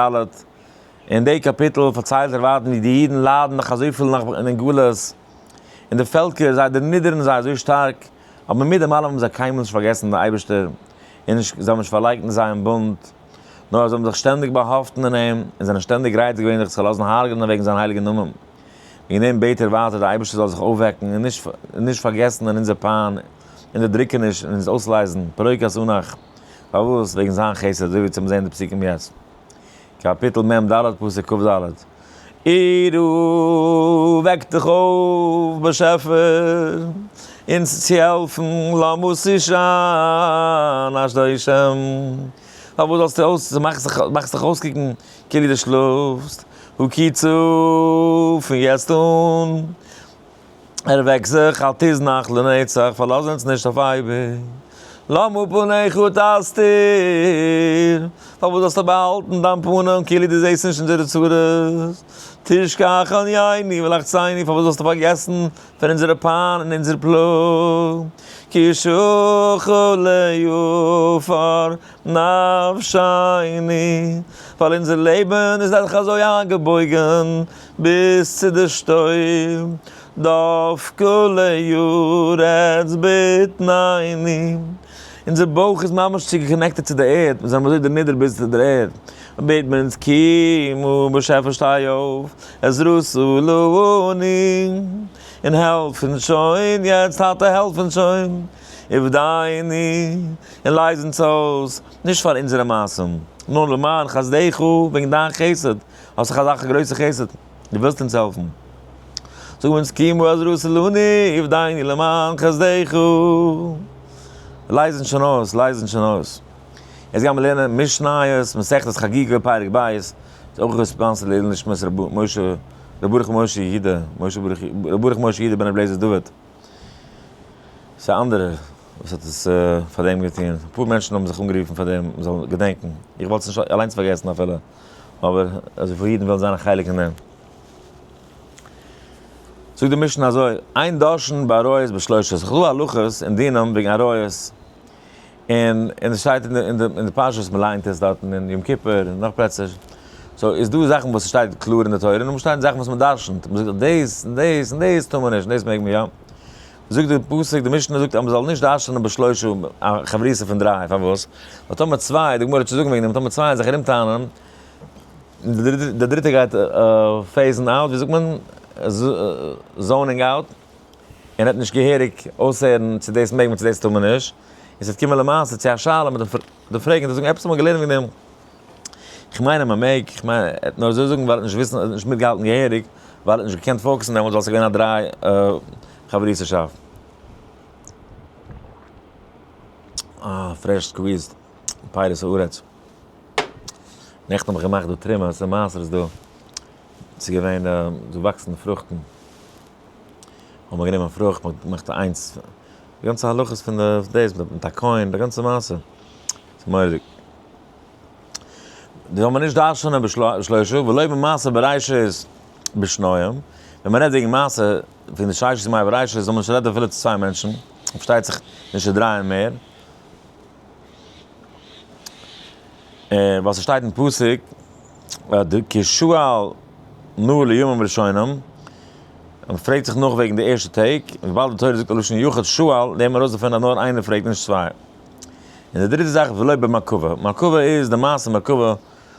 אין די קאפיטל פארציילט ער ווייטער ווי די אידן ליידן נאך אזויפיל נאך אין גלות, און די פעלקער זיי דערנידערן זיי אזוי שטארק, אבער מיט דעם אלעם האבן זיי קיינמאל נישט פארגעסן די אייבערשטער, און נישט, זיי האבן נישט פארלייקנט זיין בונד, נאר זיי האבן זיך שטענדיג באהאפטן אין אים, און זענען שטענדיג גרייט געווען זיך צו לאזן הרג'נען וועגן זיין הייליגן נאמען. וועגן דעם בעט ער ווייטער די אייבערשטער זאל זיך אויפוועקן און נישט נישט פארגעסן אין אונזער פיין און די דריקעניש און אונז אויסלייזן, פרוק את אנך, פארוואס? וועגן זיין חסד, אזוי ווי צום זען די פסוקים יעצט. קאפיטל מ ד פסוק כ ד. ערו, וועק דיך אויף, באשעפער, אונז צו העלפן, למה תשן אשדותם, פארוואס זאלסטו אויס, מאכסט זיך אויסקוקן כאילו דו שלאפסט, הקיצו, פון יעצט אן, ערוועק זיך, אל תזנח לנצח, פארלאז אונז נישט אויף אייביג. למה פניך תסתיר, פארוואס זאלסטו באהאלטן דיין פנים כאילו דו זעסט נישט אונזערע צרות? תשכח ענינו ולחצינו, פארוואס זאלסטו פארגעסן פון אונזערע פיין און אונזער פלאג? כי שחה לעפר נפשינו, ווייל אונזער לעבן איז דאך אזוי איינגעבויגן ביז צו די שטויב, דווקא לארץ בטנינו, אונזער בויך איז ממש צו גע connected צו די ערד, מיר זענען אזוי דערנידערט ביז צו דער ערד, בעט מען אונז קומה באשעפער שטיי אויף, עזרתה לנו, און העלף אונז שוין יעצט, טאטע העלף אונז שוין, ופדנו, און לייז אונז אויס, נישט פאר אונזערע מעשים, נאר למען חסדך, וועגן דיין חסד, האסט דאך אזעלכע גרויסע חסד, דו ווילסט אונז העלפן. זאג אונז קומה עזרתה לנו, ופדנו למען חסדך. לייז אונז שוין אויס, לייז אונז שוין אויס. יעצט גייען מיר לערנען משניות, מסכת חגיגה, פרק ב', איז אויך געספאנסערט לעילוי נשמת ר' משה, ר' ברוך משה יהודה, משה ברוך, ר' ברוך משה יהודה בן ר' אליעזר דוד. ס'איז א אנדערער וואס האט עס פאר דעם געטון, אפאר מענטשן האבן זיך אנגערופן פאר דעם מ'זאל געדענקן, איך וואלט עס נישט אליינס פארגעסן אפילו, אבער אזויפיל אידן ווילן זיין א חלק אין דעם. זאגט די משנה אזוי, אין דורשין בעריות בשלושה, ס'איז דא הלכות און דינים וועגן עריות, און און עס שטייט אין די אין די פרשיות מען ליינט עס דארטן אין יום כיפור און נאך פלעצער, so איז דא זאכן וואס שטייט קלאר אין די תורה און שטייט זאכן וואס מען דרשנ'ט, מען זאגט דאס און דאס און דאס טאר מען נישט און דאס מעג מען יא. זאגט די פסוק, די משנה זאגט אז מען זאל נישט דרש'נען בשלושה א חברותא פון דריי, פארוואס? ווייל טאמער צוויי, די גמרא האט צו זאגן וועגן דעם, טאמער צוויי זיך ארומטענה'ן, די דריטע גייט phase ן out, ווי זאגט מען? zoning out, און ער וועט נישט געהעריג אויסהערן צו דאס מעג מען צו דאס טאר מען נישט, און ס'וועט קומען למעשה צו א שאלה מיט דעם פרעגן און זאגן עפעס האט מען געלערנט וועגן דעם, איך מיין אז מען מעג, איך מיין, ער וועט נאר אזוי זאגן ווייל ער וועט נישט וויסן, ער האט נישט מיטגעהאלטן געהעריג, ווייל ער האט נישט געקענט focus ן דעמאלטס ווייל ס'איז געווען א דריי חברותא'שאפט. אה, fresh squeezed פירות הארץ. נעכטן האב איך געמאכט דא תרומות און מעשרות דא. ס'איז געווען דא וואקסן פרוכטן. האבן מיר גענומען פרוכט, מ'האט געמאכט איינס. די גאנצע הלכות פון די דאס מיט א כהן, די גאנצע מעשה. ס'איז מורא'דיג. די זאל מען נישט דרש'נען בשלושה, ולא במעשה בראשית בשניים. ווען מען רעדט וועגן מעשה פון די ששת ימי בראשית זאל מען נישט רעדן אפילו צו צוויי מענטשן, פארשטייט זיך נישט צו דריי און מער. ווייל ס'שטייט אין פסוק, כי שאל נא לימים ראשונים, מען פרעגט זיך נאך וועגן די ערשטע טעג, וויבאלד די תורה זאגט א לשון יחיד שאל, לערנט מען ארויס דערפון אז נאר איינער פרעגט נישט צוויי. און די דריטע זאך ולא במרכבה, מרכבה איז די מעשה מרכבה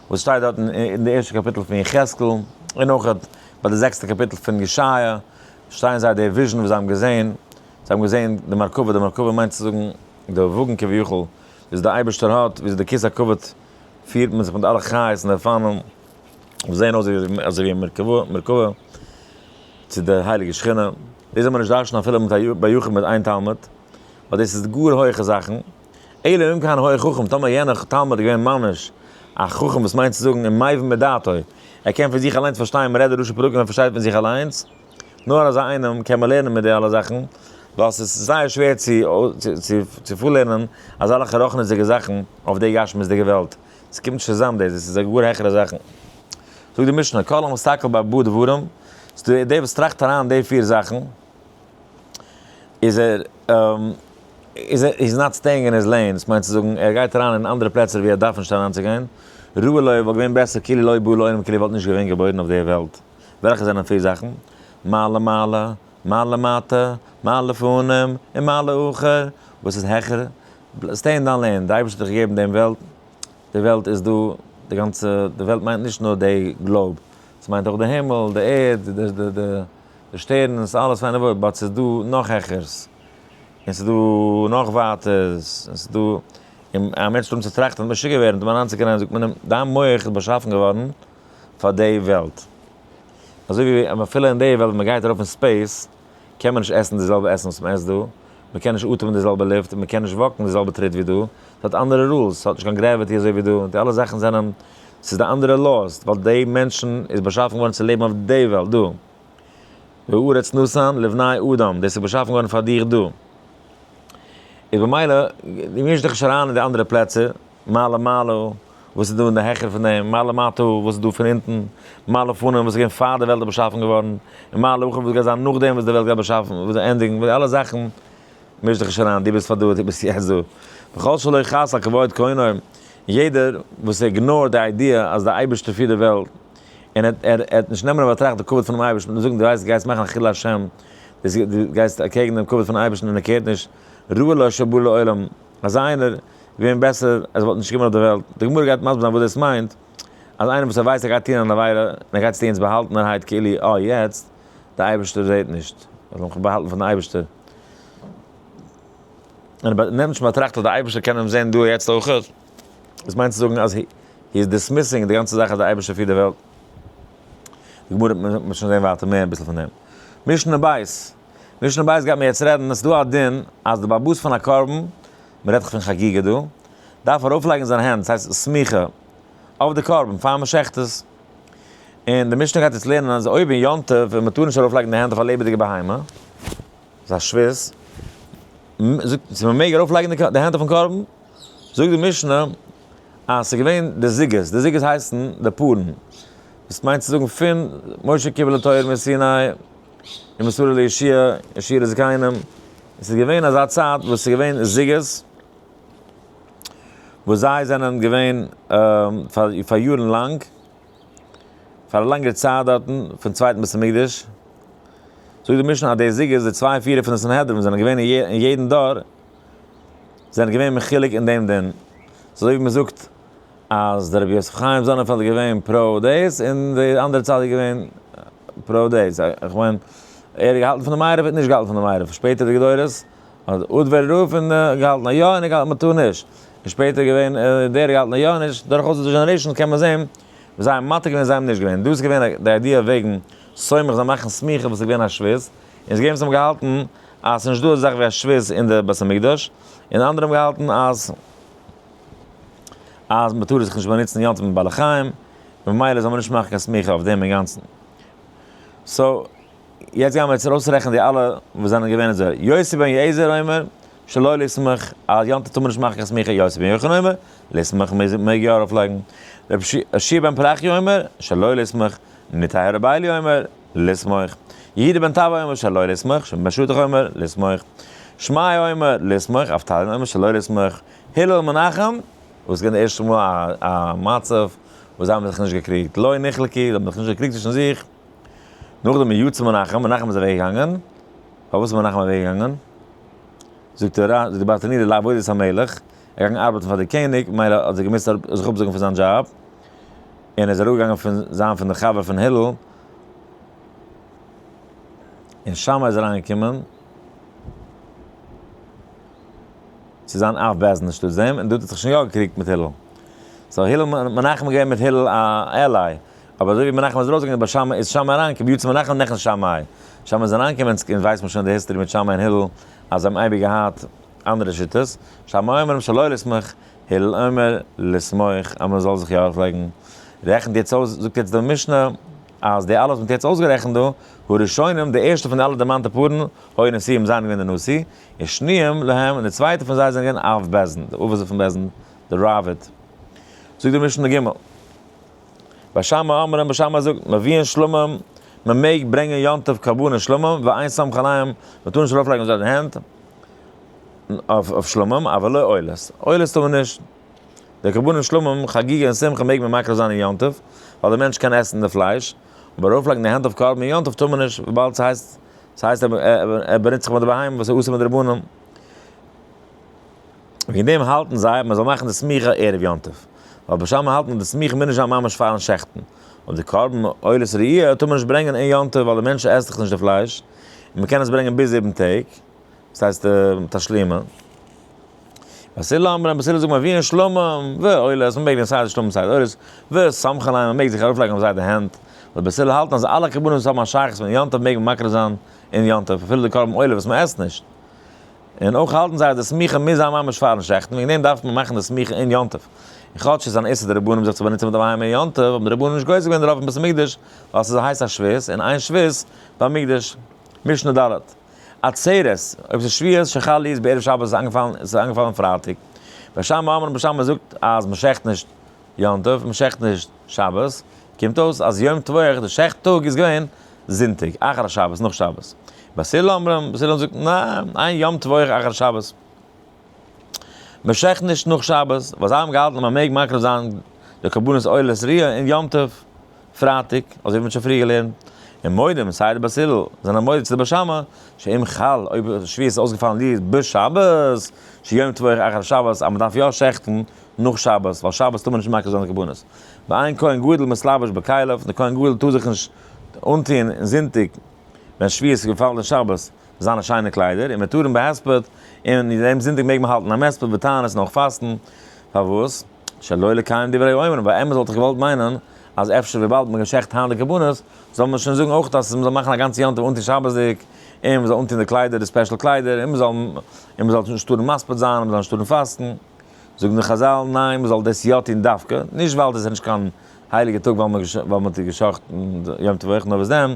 וואס שטייט דארט אין די ערשטע קאפיטל פון יחזקאל, און אויך ביי די זעקסטע קאפיטל פון ישעיה, שטייען זיי די vision וואס זיי האבן געזען, זיי האבן געזען די מרכבה, די מרכבה מיינט צו זאגן די וואגן כביכול, ווי די אייבערשטער האט, ווי די כסא הכבוד פירט מען זיך מיט אלע חיות און אופנים וואס זעען אויס אזוי ווי מרכבה צו די הייליגע שכינה, דאס זאל מען נישט דרש'נען אפילו מיט א ביחיד מיט איין תלמיד. ווייל דאס איז גאר הויכע זאכן, אלא אם כן היה חכם, טאמער יענער תלמיד איז געווען ממש א חכם וואס מיינט צו זאגן און מבין מדעתו, ער קען פון זיך אליינס פארשטיין, מען רעדט די ראשי פרקים ער פארשטייט פון זיך אליינס, נאר אזא איינעם קען מען לערנען מיט די אלע זאכן. ווייל ס'איז זייער שווער צו פארלערנען אזעלכע רוחניות'דיגע זאכן אויף די גשמיות'דיגע וועלט. ס'קומט נישט צוזאם דאס, דאס איז גאר העכערע זאכן. זאגט די משנה, כל המסתכל בארבעה דברים, דער וואס טראכט אריין די פיר זאכן, איז ער, איז ער, he's not staying in his lane, דאס מיינט צו זאגן, ער גייט אריין אין אנדערע פלעצער ווי ער דארף נישט אריינצוגיין. ראוי לו וואלט געווען בעסער כאילו לא בא לעולם כאילו ער וואלט נישט געווען געבוירן אויף דער וועלט. וועלכע זענען פיר זאכן? מה למעלה, מה למטה, מה לפנים, און מה לאחור, וואס איז העכער? stay אין דיין lane, די אייבערשטער האט דיך געגעבן דעם וועלט, די וועלט איז דא, די גאנצע, די וועלט מיינט נישט נאר די globe, עס מיינט אויך די הימל, די ערד, די שטערנס, אלעס פיין און וואויל, but ס'איז דא נאך העכערס, און ס'איז דא נאך ווייטערס, און ס'איז דא, און א מענטש טאר נישט צו טראכטן, משוגע ווערן, טאר מען אריינצוקערן, זאגט מען אים, דיין מח איז באשאפן געווארן פאר די וועלט. אזוי ווי אפילו אין די וועלט ווען מען גייט ארויף אין space, קען מען נישט עסן די זעלבע עסן וואס מען עסט דא, מען קען נישט אטעמען די זעלבע לופט, מען קען נישט walk ן די זעלבע טריט ווי דא, ס'האט אנדערע rules, ס'האט נישט קיין gravity אזוי ווי דא, די אלע זאכן זענען, ס'איז די אנדערע laws, ווייל די מענטשן איז באשאפן געווארן צו לעבן אויף די וועלט דא. והארץ נתן לבני אדם, דאס איז באשאפן געווארן פאר דיך דא. איז במילא, דו מיש דיך נישט אריין אין די אנדערע פלעצער, מה למעלה, וואס איז דא אין די העכער פון דעם, מה למטה, וואס איז דא פון אונטן, מה לפנים, וואס איז געווען פאר די וועלט איז באשאפן געווארן, און מה לאחר, וואס גייט זיין נאכדעם וואס די וועלט גייט באשאפן, וואס זיי ענדיגן, די אלע זאכן, מיש דיך נישט אריין, דו ביסט פאר דא, דו ביסט יעצט דא. וכל שלא חס על כבוד קונו, יעדער וואס ignore ט די idea אז די אייבערשטער פירט די וועלט, און ער ער וועט נישט נעמען אין באטראכט די כבוד פונעם אייבערשטן און זאגן דו ווייסט גייסט מאכן א חילול השם, דו גייסט אקעגן דעם כבוד פונעם אייבערשטן און ער care ט נישט, ראוי לו שלא בא לעולם, אזא איינער געווען בעסער אז ער וואלט נישט געקומען אויף די וועלט. די גמרא גייט מסביר זיין וואס דאס מיינט, אז איינער וואס ער ווייסט ער גייט טון אן עבירה, און ער גייט עס טון יעצט באהאלטענערהייט כאילו אה יעצט, די אייבערשטער זעט נישט, איך זאל מיך באהאלטן פון די אייבערשטער. און ער נעמט נישט אין באטראכט אז די אייבערשטער קען אים זען דא יעצט אויך. דאס מיינט צו זאגן אז he is dismissing די גאנצע זאך אז די אייבערשטער פירט די וועלט. די גמרא וועט מען שוין זען ווייטער מער אביסל פון דעם. משנה בית. משנה בית גייט מען יעצט רעדן, עס איז דא א דין אז די בעל הבית פון א קרבן, מען רעדט דאך פון חגיגה דא, דארף ארויפלייגן זיין הענט, ס'הייסט סמיכה, אויף די קרבן פאר מען שעכט עס. און די משנה גייט יעצט לערנען אז אויב אין יום טוב ווען מען טאר נישט ארויפלייגן די הענט אויף א לעבעדיגע בהמה, איז א שבות, זאגט צו מען מעג ארויפלייגן די הענט אויפן קרבן, זאגט די משנה אז ס'איז געווען די זוגות, די זוגות הייסן די פארן, דאס מיינט צו זאגן פון משה קיבל התורה מסיני, ומסרה ליהושע, יהושע לזקנים, עס איז געווען אזא צייט וואס עס איז געווען זוגות, וואס זיי זענען געווען פאר יארן לאנג, פאר א לאנגערע צייט דארטן, פון צווייטן בית המקדש, זאגט די משנה אז די זוגות, די צוויי פירער פון די סנהדרין זענען געווען אין יעדן דור, זענען געווען מחולק אין דעם דין, אזוי ווי מען זאגט אז דער רבי יוסף חיים זאנענפעלד איז געווען pro דאס און די אנדערע צד איז געווען pro דאס, איך מיין ער האט געהאלטן פון דעם עירוב ער האט נישט געהאלטן פון דעם עירוב, שפעטער די גדולות האט אודווארי רב און געהאלטן אז יא און ער געהאלטן מען טאר נישט, און שפעטער געווען דער האט געהאלטן אז יא און נישט, דורכאויס די generations קען מען זען וואס זיי האבן מתיר געווען זיי האבן נישט געווען, דא איז געווען די idea וועגן סומך זיין מאכן סמיכה וואס איז געווען א שבות, און עס איז געווען וואס האבן געהאלטן אז ס'איז נישט דא אזא זאך ווי א שבות אין די בית המקדש, און אנדערע האבן געהאלטן אז. אז מען טאר זיך נישט באנוצן יום טוב מיט בעלי חיים, ממילא זאל מען נישט מאכן קיין סמיכה אויף דעם אינגאנצן. so, יעצט גייען מיר יעצט ארויסרעכענען די אלע וואס זענען געווען אזוי. יוסי בן יועזר אומר, שלא לסמוך, אז יום טוב טאר מען נישט מאכן קיין סמיכה, יוסי בן יוחנן אומר, לסמוך מעג יא ארויפלייגן. רבי יהושע בן פרחיה אומר, שלא לסמוך, ניתאי הארבלי אומר, לסמוך. יהודה בן טבאי אומר, שלא לסמוך, שמעון בן שטח אומר, לסמוך. שמאי אומר, לסמוך, אבטליון אומר, שלא לסמוך. הלל מנחם, וואס איז געווען די ערשטע מאל א מצב וואס זיי האבן זיך נישט געקריגט, לא נחלקו, זיי האבן זיך נישט געקריגט צווישן זיך, נאכדעם איז יצא מנחם, מנחם איז אוועק געגאנגען, פארוואס איז מנחם אוועק געגאנגען? זאגט דער זאגט די ברטנורא לעבודת המלך, ער איז געגאנגען ארבעטן פאר די קעניג, מילא האט ער געמוזט זיך אפזאגן פון זיין דזשאב, און ער איז אראפגעגאנגען פון זיין פון די חבר פון הלל, און שמאי איז אריינגעקומען. צו זיין אב בית דין אנשטאטס דעם, און דא האט ער זיך שוין יא געקריגט מיט הלל. so הלל, מנחם איז געווען מיט הלל א ally, אבער אזוי ווי מנחם איז ארויסגעגאנגען ביי שמאי, איז שמאי אריינגעקומען, יצא מנחם נכנס שמאי. שמאי איז אריינגעקומען, און ווייסט מען שוין די history מיט שמאי און הלל, אז זיי האבן אייביג געהאט אנדערע שיטות. שמאי אומר שלא לסמוך, הלל אומר לסמוך, אז מען זאל זיך יא ארויפלייגן. רעכנט יעצט אויס, זאגט יעצט די משנה, אז די אלע וואס מען האט יעצט אויסגערעכנט דא. הראשונים, די ערשטע פון די אלע דערמאנטע פארן, היו נשיאים זיינען געווען די נשיא, ושניים להם, און די צווייטע פון זיי זענען געווען אב בית דין, די אבות פון בית דין, די ראב"ד. זאגט די משנה ג'. בית שמאי אומרים, בית שמאי זאגט, מביאין שלמים, מען מעג ברענגען יום טוב קרבנות שלמים, ואין סומכין עליהם, מען טאר נישט ארויפלייגן אויף זיי די הענט, אויף שלמים, אבל לא עולות, עולות טאר מען נישט. די קרבנות שלמים, חגיגה און שמחה מעג מען מקריב זיין אין יום טוב, ווייל דער מענטש קען עסן די פלייש, אבער ארויפלייגן די הענט אויף קרבן אין יום טוב טאר מען נישט, וויבאלד ס'הייסט ס'הייסט ער באנוצט זיך מיט די בהמה וואס איז אסור מדרבנן. וועגן דעם האלטן זיי אז מען זאל מאכן די סמיכה ערב יום טוב, ווייל בית שמאי האלטן אז די סמיכה מוז נישט זיין ממש פארן שעכטן, אבער די קרבן עולת ראיה טאר מען נישט ברענגען אין יום טוב ווייל דער מענטש עסט דאך נישט די פלייש, און מען קען עס ברענגען ביז 7 טעג, דאס הייסט תשלומין. בית הלל אומרים, בית הלל זאגט מביאין שלמים ועולות, מען מעג דעם סיי די שלמים סיי די עולות, וסומכין עליהם, מען מעג זיך ארויפלייגן אויף זיי די הענט, ווייל בית הלל האלטן אז אלע קרבנות וואס האבן א שייכות מיט יום טוב מעג מען מקריב זיין אין יום טוב, אפילו די קרבן עולה וואס מען עסט נישט. און אויך האלטן זיי אז די סמיכה מוז זיין ממש פארן שעכטן, וועגן דעם דארף מען מאכן די סמיכה אין יום טוב. און כאטש ס'איז אן איסור דרבנן זיך צו באנוצן מיט די בהמה אין יום טוב, האבן די רבנן נישט גוזר געווען דערויף אין בית המקדש, ווייל ס'איז א הייסע שבות, און אין שבות במקדש. משנה ד'. עצרת, אויב ס'איז שבועות שחל להיות בערב שבת איז איינגעפאלן, איז איינגעפאלן פרייטאג. בית שמאי אומרים בית שמאי זאגט אז מ'שעכט נישט יום טוב, מ'שעכט נישט שבת, קומט אויס אז יום טבוח, די שעכט טאג איז געווען זונטאג, אחר השבת, נאך שבת. בית הלל אומרים, בית הלל זאגט, ניין, אין יום טבוח אחר שבת. מ'שעכט נישט נאך שבת, ווייל זיי האבן געהאלטן אז מ'מעג מקריב זיין די קרבנות עולת ראיה אין יום טוב, פרייטאג, אזוי ווי מ'האט שוין פריער געלערנט. און מודים, סיי די בית הלל, זענען מודה צו די בית שמאי, שאם חל, אויב שבועות איז אויסגעפאלן להיות בשבת, שיום טבוח אחר שבת, אז מ'דארף יא שעכטן נאך שבת, ווייל שבת טאר מען נישט מקריב זיין די קרבנות. ואין כהן גדול מתלבש בכליו, דער כהן גדול טאר זיך נישט אנטוען אין זונטאג ווען שבועות איז געפאלן אין שבת, זיינע שיינע קליידער, ומותרין בהספד, און אין דעם זונטאג מעג מען האלטן א מספד ותענית און אויך פאסטן, פארוואס? שלא לקיים דברי האומרים, ווייל אמת וואלט איך געוואלט מיינען אז אפשר וויבאלד מען שעכט היינט די קרבנות, זאל מען שוין זאגן אויך אז מען זאל מאכן א גאנצע יום טוב אנטון שבת'דיג, און מען זאל אנטון די קליידער, די special קליידער, און מען זאל און מען זאל נישט טארן מספיד זיין, און מען זאל נישט טארן פאסטן. זאגן די חז"ל, ניין, מען זאל דאס יא טון דווקא, נישט ווייל דאס איז נישט קיין הייליגע טאג ווייל מען האט געשאכטן יום טוב אויך, נאר וואס דען,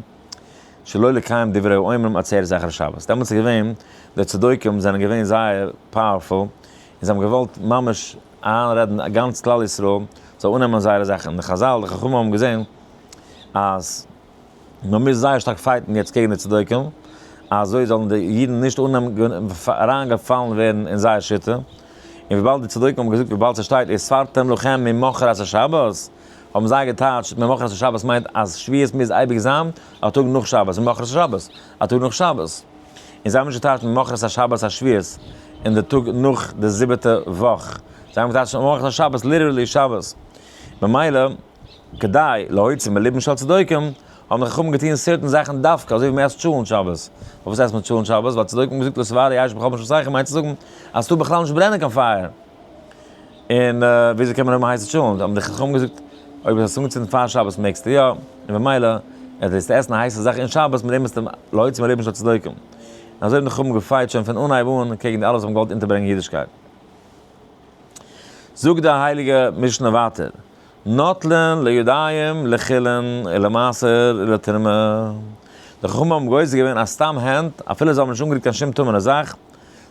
שלא לקיים דברי האומרים עצרת אחר שבת. דעמאלטס איז געווען, די צדוקים זענען געווען זייער powerful, און זיי האבן געוואלט ממש איינרעדן א גאנץ כלל ישראל זאל אננעמען זייערע זאכן. די חז"ל, די חכמים האבן געזען אז מען מוז זייער שטארק fight ן יעצט קעגן די צדוקים, אזוי זאלן די אידן נישט אננעמען, אריינגעפאלן ווערן אין זייער שיטה. און וויבאלד די צדוקים האבן געזאגט וויבאלד ס'שטייט וספרתם לכם ממחרת השבת, האבן זיי געטייטשט ממחרת השבת מיינט אז שבועות מוז אייביג זיין א טאג נאך שבת, ממחרת השבת, א טאג נאך שבת. און זיי האבן נישט געטייטשט ממחרת השבת השביעית, אין די טאג נאך די זיבעטע וואך. זיי האבן געטייטשט ממחרת השבת literally שבת. ממילא, כדי להוציא מלבן של צדוקים, האבן די חכמים געטון certain זאכן דווקא, אזוי ווי מען עסט טשולנט שבת. פארוואס עסט מען טשולנט שבת? ווייל צדוקים האבן געזאגט לא תבערו אש בכל מושבותיכם מיינט צו זאגן אז ס'טאר בכלל נישט ברענען קיין פייער. און וויאזוי קען מען האבן הייסע טשולנט? האבן די חכמים געזאגט, אויב האסט עס אנגעצינדן פאר שבת מעגסטו יא, און במילא אז דו וועסט עסן א הייסע זאך אין שבת מיט דעם ביסטו להוציא מלבן של צדוקים. און אזוי האבן די חכמים גע fight שוין פון אנהייב אן קעגן די אלע וואס האבן געוואלט אונטערברענגען אידישקייט. זאגט די הייליגע משנה ווייטער, נוטלין לידיים לחולין ולמעשר ולתרומה. די חכמים האבן גוזר געווען אז סתם הענט, אפילו זיי האבן נישט אנגערירט קיין שום טמא'נע זאך,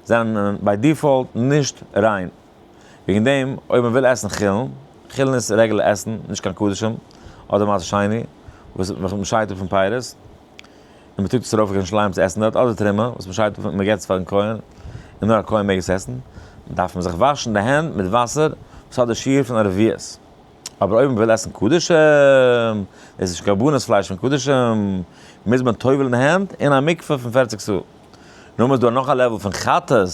זענען by default נישט ריין. וועגן דעם, אויב מען וויל עסן חולין, חולין איז רעגולער עסן, נישט קיין קדשים, אדער מעשר שני, וואס מען שיידט אפ פון פירות, און מען טראגט עס ארויף קיין ירושלים צו עסן דארט, אדער תרומה, וואס מען שיידט אפ און מען געבט עס פארן כהן, און נאר א כהן מעג עס עסן, דארף מען זיך וואשן די הענט מיט וואסער וואס האט די שיעור פון א רביעית. אבער אויב מען וויל עסן קדשים, דאס איז שוין קרבנות פלייש פון קדשים, מוז מען טובל'ן די הענט אין א מקווה פון 40 סאה. נאכדעם איז דא נאך א level פון חטאת,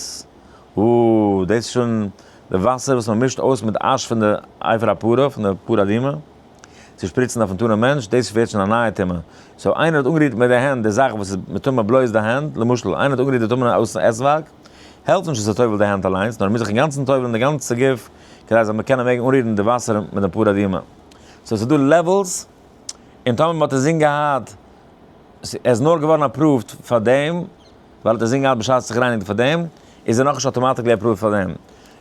אוי, דאס איז שוין די וואסער וואס מען מישט אויס מיט אש פון די אפר הפרה, פון די פרה אדומה, צו שפריצן אויפן טמא'נעם מענטש, דאס ווערט שוין א נייע טומאה. so איינער האט אנגערירט מיט די הענט די זאך וואס איז מטמא בלויז די הענט, למשל איינער האט אנגערירט די טמא'נע עסווארג, העלפט נישט אז ער טובל'ט די הענט אליינס, נאר ער מוז זיך אינגאנצן טובל'ן די גאנצע גוף, כדי זאל מען קענען מעגן אנרירן די וואסער מיט די פרה אדומה. so ס'איז דא levels, און טאמער מ'האט אינזין געהאט, ער איז נאר געווארן approved פאר דעם, ווייל ער האט אינזין געהאט בשעת זיך רייניגן פאר דעם, איז ער נאכנישט automatically approved פאר דעם.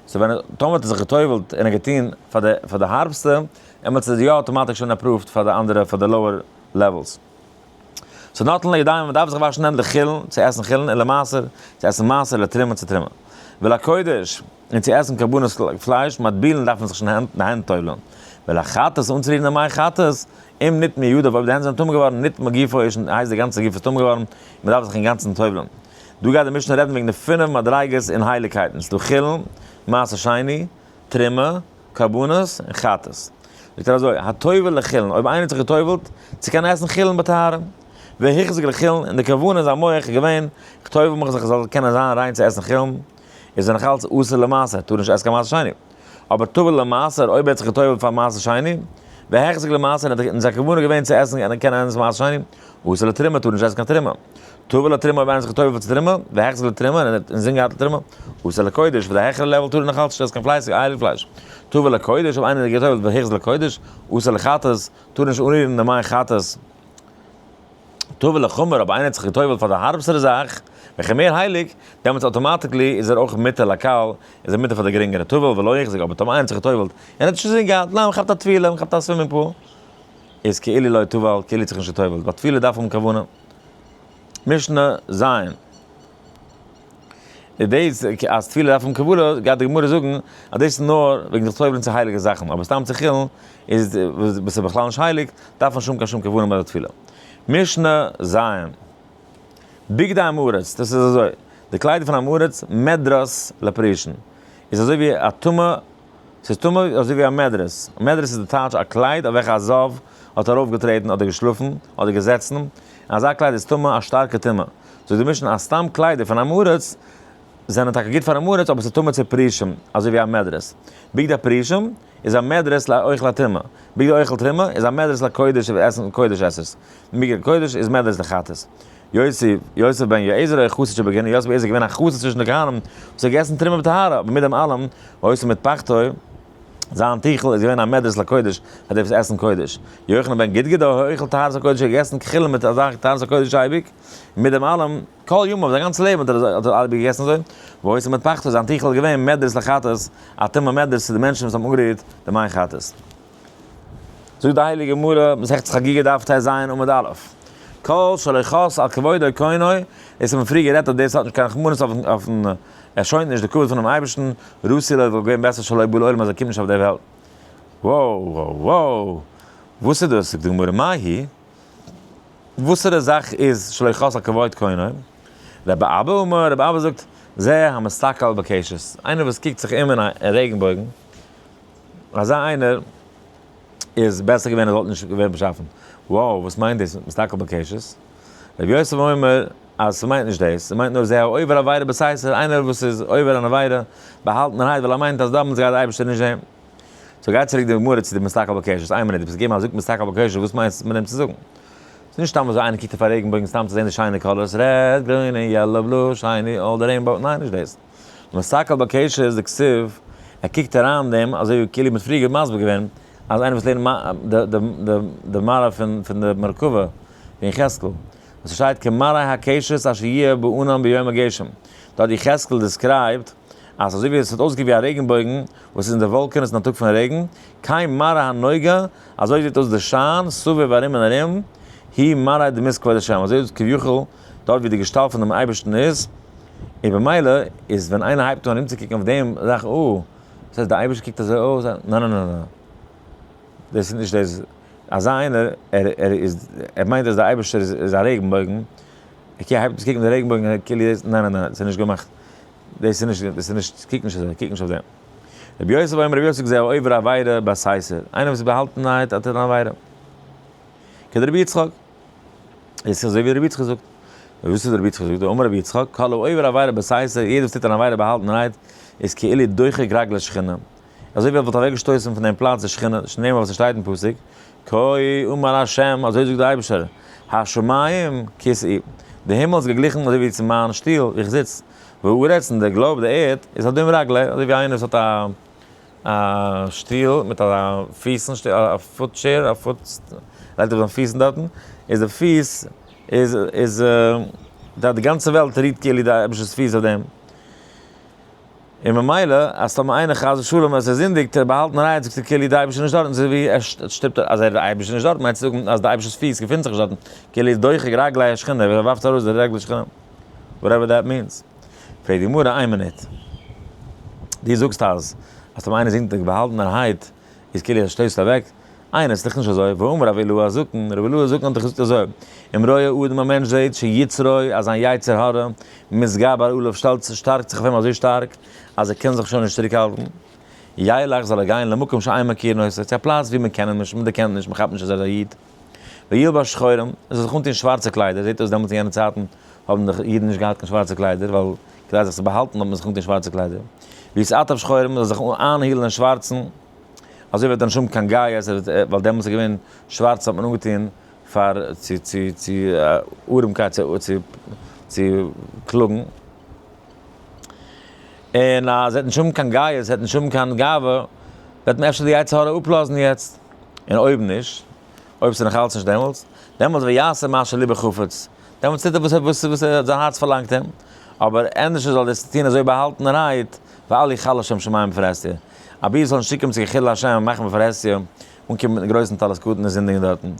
so ווען טאמער האט ער זיך גע'טובל'ט און ער געטון פאר די פאר די הארבסטע, דעמאלטס איז ער יא automatic שוין approved פאר די אנדערע פאר די lower levels. ס'איז נוטלין לידיים, מ'דארף זיך וואשן הענט לחולין, צו עסן חולין, און למעשר, צו עסן מעשר, לתרומה, צו תרומה. ולקודש, און צו עסן קרבנות פלייש, מטבילין דארף מען זיך שוין די הענט טובל'ן. ולחטאת, אנצורירן די מי חטאת, אם נטמאו ידיו, אויב די הענט זענען טמא געווארן, נטמא גופו, איז שוין הייסט די גאנצע גוף איז טמא געווארן, און מ'דארף זיך אינגאנצן טובל'ן. דא גייט די משנה רעדן וועגן די פינף מדריגות אין הייליגקייטן, ס'דא חולין, מעשר שני, תרומה, קרבנות, און חטאת. זאגט ער אזוי, הטובל לחולין, אויב איינער האט זיך גע'טובל'ט, צו קענען עסן חולין בטהרה, והחזיק לחולין, און די כוונה אין זיין מח איז געווען, איך טובל מיך זיך איך זאל קענען זיין ריין צו עסן חולין, איז ער נאך אלץ אסור למעשר, טאר נישט עסן קיין מעשר שני. אבער טובל למעשר, אויב ער האט זיך גע'טובל'ט פאר מעשר שני, והחזיק למעשר, און זיין כוונה איז געווען צו עסן און קענען עסן מעשר שני, אסור לתרומה, טאר נישט עסן קיין תרומה. טובל לתרומה אויב איינער האט זיך גע'טובל'ט צו תרומה, והחזיק לתרומה, און ער האט אינזין געהאט לתרומה, אסור לקודש, פאר די העכערע level טאר ער נאך אלץ נישט עסן קיין פלייש, הייליג פלייש. טובל לקודש, אויב איינער האט זיך גע'טובל'ט והחזיק לקודש, אסור לחטאת, טאר נישט אנרירן די מי חטאת. טובל לחמור, אויב איינער האט זיך גע'טובל'ט פאר די הארבסטערע זאך, וועלכע איז מער הייליג, דעמאלטס automatically איז ער אויך מותר לקל, איז ער מותר פאר די גרינגערע טובל ולא החזיק, אבער טאמער איינער האט זיך גע'טובל'ט און ער האט נישט אינזין געהאט, ניין, מ'כאפט א טבילה, מ'כאפט א swimming pool, איז כאילו לא טבל, כאילו האט זיך נישט גע'טובל'ט, ווייל טבילה דארף האבן כוונה. משנה ז'. איז דאס אז טבילה דארף האבן כוונה, גייט די גמרא זאגן אז דאס איז נאר וועגן זיך טובל'ן צו הייליגע זאכן, אבער סתם צו חולין איז וואס איז בכלל נישט הייליג, דארף מען נישט האבן קיין שום כוונה ביי די טבילה. משנה ז'. בגדי עם הארץ, דאס איז אזוי, די קליידער פון עם הארץ, מדרס לפרישין, איז אזוי ווי א טמא, ס'איז טמא אזוי ווי א מדרס, מדרס איז די טייטש א קלייד אויף וועלכע א זב האט ארויפגעטרעטן אדער געשלאפן אדער געזעצן, און אזא קלייד איז טמא, א שטארקע טומאה. זאגט די משנה אז סתם קליידער פון עם הארץ זענען טאקע גוט פאר עם הארץ אבער ס'איז טמא צו פרושים אזוי ווי א מדרס. בגדי פרושים איז א מדרס לאוכלי תרומה, בגדי אוכל תרומה איז א מדרס לקודש עסן קודש עסערס, בגדי קודש איז מדרס לחטאת. יוסי, יוסף בן יועזר היה חסיד שבכהונה, יוסף בן יועזר איז געווען א חסיד צווישן די כהנים, וואס האט געגעסן תרומה בטהרה, אבער מיט דעם אלעם, היתה מטפחתו, זיין טיכל איז געווען א מדרס לקודש, פאר די וואס עסן קודש. יוחנן בן גדגדה היה אוכל טהרת הקודש, ער האט געגעסן חולין מיט אזא טהרת הקודש אייביג, און מיט דעם אלעם, כל ימיו, זיין גאנץ לעבן האט ער אייביג געגעסן אזוי, והיתה מטפחתו, זיין טיכל איז געווען מדרס לחטאת, א טומאה מדרס צו די מענטשן וואס האבן אנגערירט די מי חטאת. זאגט די הייליגע גמרא, מסכת חגיגה דף טז עמוד א', כל שלא חס על כבודו קונו, דאס האט מען פריער גערעדט אז דאס האט נישט קיין רחמנות אויפן, ער שוינט נישט די כבוד פונעם אייבערשטן, רצוי לו וואלט געווען בעסער שלא בא לעולם אז ער קומט נישט אויף דער וועלט. וואו וואו וואו, וואס איז דאס? זאגט די גמרא, מאי היא? וואסערע זאך איז שלא חס על כבוד קונו? רבי אבא אמר, רבי אבא זאגט, זה המסתכל בקשת, איינער וואס קוקט זיך אום אין א רעגנבויגן, אזא איינער איז בעסער געווען ער זאל נישט געווען באשאפן. wow, וואס מיינט דאס מסתכל בקשת? רבי יוסף אומר אז ס'מיינט נישט דאס, ס'מיינט נאר זה העובר עבירה בסתר, איינער וואס איז עובר אן עבירה באהאלטענערהייט ווייל ער מיינט אז דאמאלס גייט די אייבערשטער נישט זען. so גייט צוריק די גמרא צו די מסתכל בקשת, איין מינוט, דו ביסט געגעבן א זאג מסתכל בקשת, וואס מיינסטו מיט דעם צו זאגן? ס'איז נישט סתם אזוי איינער קוקט אויף א רעגנבויגן סתם צו זען די שיינע colors, red, green, yellow, blue, shiny, all the rainbow, ניין נישט דאס. מסתכל בקשת איז די כתיב, ער קוקט אריין דעם, אזוי ווי כאילו מ'האט פריער מסביר געווען, אז איינער וואס לערנט די מראה פון די מרכבה פון יחזקאל, וואס ס'שטייט כמראה הקשת אשר יהיה בענן ביום הגשם, דארט יחזקאל describe ט אז אזוי ווי עס האט אויסגעקוקט ווי א רעגנבויגן וואס איז אין די וואלקענעס אין א טאג פון רעגן, כן מראה הנוגה, אזוי זעט אויס די שיין, סביב ארום און ארום, היא מראה דמות כבוד השם, אזוי איז כביכול דארט ווי די געשטאלט פון דעם אייבערשטן איז, און במילא איז ווען איינער הייבט אן ארומצוקוקן אויף דעם זאך, אה, דאס הייסט דער אייבערשטער קוקט אזוי אויס, ניין ניין ניין ניין, דאס איז נישט דאס, אזא איינער, ער ער איז, ער מיינט אז דער אייבערשטער איז איז א רעגנבויגן, okay ער הייבט אן צו קוקן די רעגנבויגן כאילו דאס, ניין ניין ניין, ס'איז נישט געמאכט, דאס איז נישט, דאס איז נישט, קוק נישט אזוי, קוק נישט אויף דעם. רבי יוסף אומר, רבי יוסף זאגט זה העובר עבירה בסתר, איינער וואס איז באהאלטענהייט האט ער אן עבירה. כדרבי יצחק. עס איז אזוי ווי רבי יצחק זאגט. וואס איז רבי יצחק זאגט? אמר רבי יצחק, כל העובר עבירה בסתר, יעדער וואס טוט אן עבירה באהאלטענהייט, איז כאילו דוחק רגלי שכינה. אזוי ווי ער וואלט אוועקגעשטויסן פון דעם פלאץ די שכינה, שנאמר וואס עס שטייט אין פסוק, כה אמר ה', אזוי זאגט דער אייבערשטער, השמים כסאי, די הימל איז געגליכן אזוי ווי צו מיין שטול וואו איך זיץ, והארץ און דער globe, די ערד, איז הדום רגלי, אזוי ווי איינער וואס האט א א שטול מיט א פיסן שטול, א foot chair, א foot, לייגט אויף זיין פיסן דארטן, איז די פיס איז איז די גאנצע וועלט רוהט כאילו די אייבערשטער'ס פיס אויף דעם. און ממילא אז טאמער איינער חס ושלום אז ער זינדיגט ער באהאלטענערהייט זאגט ער כאילו די אייבערשטער איז נישט דארט און אזוי ווי ער שטופט אז ער די אייבערשטער איז נישט דארט מיינט צו זאגן אז די אייבערשטער'ס פיס געפינט זיך נישט דארטן כאילו איז דוחק רגלי השכינה ער ווארפט ארויס די רגלי שכינה whatever that means. פרעגט די גמרא איין מינוט דו זאגסט אז אז טאמער איינער זינדיגט באהאלטענערהייט איז כאילו ער שטויסט אוועק איינער איז דאך נישט אזוי, ואמר רבי אלעא הזקן, רבי אלעא הזקן האט דאך געזאגט אזוי, אם רואה אדם א מענטש זעט שיצרו אז זיין יצר הרע מתגבר עליו שטעלט שטארקט זיך אויף אים אזוי שטארק אז ער קען זיך שוין נישט צוריק האלטן, ילך זאל ער גיין למקום שאין מכירין אותו צו א פלאץ ווי מען קען אים נישט, מען דערקענט נישט, מען כאפט נישט אז ער איז א איד, וילבש שחורים, ער זאל זיך אנטון שווארצע קליידער, זעט אויס דעמאלטס אין יענע צייטן האבן די אידן נישט געהאט קיין שווארצע קליידער, ווייל כדי זיך צו באהאלטן האט מען זיך אנגעטון שווארצע קליידער, ויתעטף שחורים, ער זאל זיך איינהילן אין שווארצן. אזוי וועט ער נישט האבן קיין גייעס, ווייל דעמאלטס איז געווען שווארץ האט מען אנגעטון פאר צו צו צו ארעמקייט צו צו צו קלאגן, און אז ער וועט נישט האבן קיין גייעס, ער וועט נישט האבן קיין גאווה, וועט מען אפשר די יצר הרע אפלאזן יעצט, און אויב נישט, אויב ס'איז נאך אלץ נישט דעמאלטס, דעמאלטס ויעשה מה שלבו חפץ, דעמאלטס טוט ער וואס וואס וואס זיין הארץ פארלאנגט אים, אבער ענדערש ער זאל דאס טון אזוי באהאלטענערהייט, ואל יחלל שם שמים בפרהסיא. אבי עס זאל נישט צוקומען צו קיין חילול השם און מאכן בפרהסיא, אנקומען מיטן גרויסן טלית קטן און זינדיגן דארטן.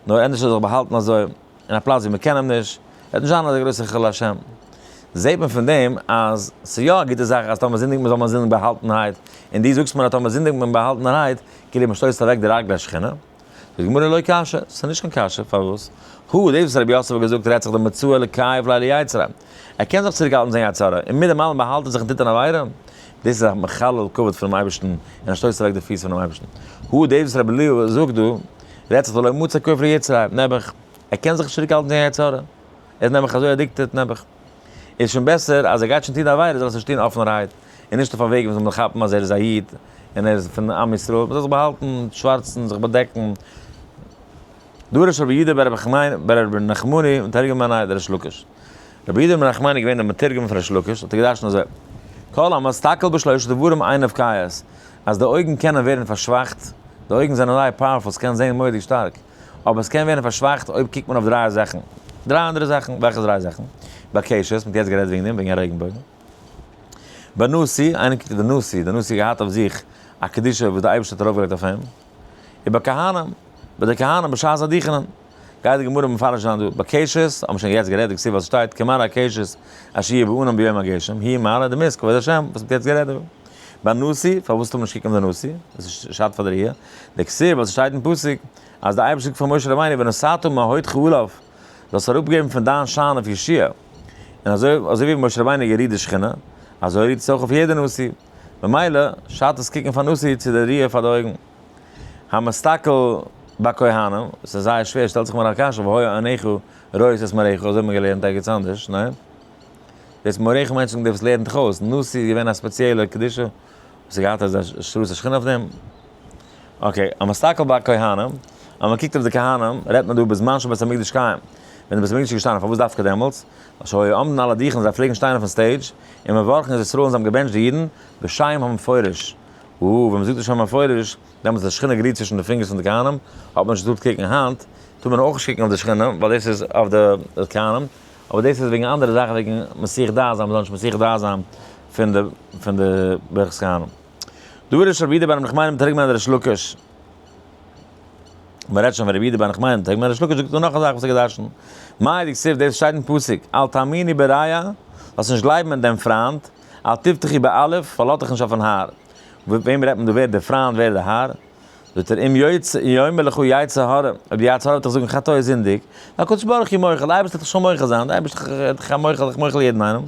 נאר ענדערש זאל זיך באהאלטן אזוי, אין א פלאץ ווי מען קען אים נישט, וועט נישט זיין אזא גרויסע חילול השם. זעט מען פון דעם אז ס'איז יא א גוטע זאך אז טאמער זינדיגט מען זאל מען זינדיגן באהאלטענהייט, און דו זאגסט מיר אז טאמער זינדיגט מען באהאלטענערהייט, כאילו מען שטויסט אוועק די רגלי השכינה. זאגט די גמרא לא קשיא, ס'איז נישט קיין קשיא, פארוואס? הא, דאס וואס רבי יוסף האט געזאגט רעדט זיך דמצי לכייף ליה ליצריה, ער קען זיך צוריק האלטן זיין יצר הרע, און מיט דעם אלעם באהאלט ער זיך און טוט אן עבירה, דאס איז א מחלל כבוד פונעם אייבערשטן, און ער שטויסט אוועק די פיס פונעם אייבערשטן. הא, דאס וואס רבי אליהו זאגט דא, רעדט זיך דלא מצי כייף ליצריה, נעבעך, ער קען זיך נישט צוריק האלטן זיין יצר הרע, ער איז נעבעך אזוי addicted, נעבעך. איז שוין בעסער אז ער גייט שוין טון די עבירה זאל ער עס נישט טון אפענערהייט, און נישט אויף א וועג וואס מ'זאל כאפן אז ער איז א איד און ער איז פון עם ישראל, מ'זאל זיך באהאלטן, שווארצן, זיך באדעקן. דרש רבי יהודה בר רבי נחמני מתרגם מיניה דריש לקיש. רבי יהודה בר נחמני איז געווען דער מתרגם פון ריש לקיש, האט ער געדרשנט אזוי, כל המסתכל בשלושה דברים עיניו כהות, אז די אויגן קענען ווערן פארשוואכט, די אויגן זענען זייער powerful, ס'קען זען מורא'דיג שטארק, אבער עס קען ווערן פארשוואכט אויב קוקט מען אויף דריי זאכן. דריי אנדערע זאכן. וועלכע דריי זאכן? בקשת, מ'האט יעצט גערעדט וועגן דעם, וועגן א רעגנבויגן. בנשיא, איינער קוקט אויף די נשיא, די נשיא האט געהאט אויף זיך א קדושה וואס די אייבערשטער האט ארויפגעלייגט אויף אים. ובכהנים, ביי די כהנים בשעת הדוכנען. גייט די גמרא מפרש זיין דא. בקשת, האבן מיר שוין יעצט גערעדט, דכתיב וואס שטייט, כמראה הקשת אשר יהיה בענן ביום הגשם, היא מראה דמות כבוד השם, וואס מ'האט יעצט גערעדט דא. בנשיא, פארוואס טאר מען נישט קוקן אויף די נשיא? דאס איז שאדט פאר די ראי'. דכתיב וואס שטייט אין פסוק, אז די אייבערשטער זאגט פאר משה רבינו ונתתה מהודך עליו, זאלסט אראפגעבן פון דיין שיין אויף יהושע, און אזוי אזוי ווי משה רבינו גערירט די שכינה, אזוי רירט עס אויך אויף יעדע נשיא, ממילא שאדט עס קוקן פאר נשיא צו די ראי' פאר די אויגן. המסתכל בכהנים, עס איז זייער שווער, שטעלט זיך מיר א קשיא, והיה עיניך רואות את מראיך, אזוי האט מען געלערנט ערגעץ אנדערש, ניין? דאס מראיך מיינט שוין דער וואס לערנט דיך אויס, נשיא איז געווען א ספעציעלע קדושה, וואס האט געהאט אזא השראת השכינה אויף דעם. okay, המסתכל בכהנים, אז מען קוקט אויף די כהנים, רעדט מען דא בזמן שבית המקדש קיים, ווען די בית המקדש איז געשטאנען, פארוואס דווקא דעמאלטס? ווייל שהיו עומדין על הדוכן, זיי פלעגן שטיין אויפן stage, און מברכין את ישראל און זיי האבן געבענטשט די אידן, בשם המפורש. וואו ווען מען זאגט בשם המפורש, דעמאלטס איז די שכינה גערוהט צווישן די פינגערס פון די כהנים, האט מען נישט געטארט קוקן. היינט טאר מען אויך נישט קוקן אויף די שכינה, ווייל דאס איז אויף די כהנים, אבער דאס איז וועגן אנדערע זאכן, וועגן מסיח דעת זיין, מען זאל נישט מסיח דעת זיין פון די פון די ברכת כהנים. דרש רבי יהודה בר נחמני מתרגם דריש לקיש. מען רעדט שוין פון רבי יהודה בר נחמני מתרגם דריש לקיש, זאגט ער נאך א זאך וואס ער האט געדרשנט. מאי דכתיב, דאס שטייט אין פסוק, אל תאמיני ברע, זאלסט נישט גלייבן אין דיין פריינט, אל תבטחי באלוף, פארלאז דיך נישט אויפן האר. וועם רעדט מען דא, ווער איז דער פריינט, ווער איז דער האר? זאגט ער, אם יאמר לך יצר הרע, אויב די יצר הרע וועט דיך זאגן חטא איז זינדיג, והקדוש ברוך הוא מוחל, די אייבערשטער וועט דיך שוין מוחל זיין, די אייבערשטער איז דאך מוחל, איך מוחל יעדן איינעם.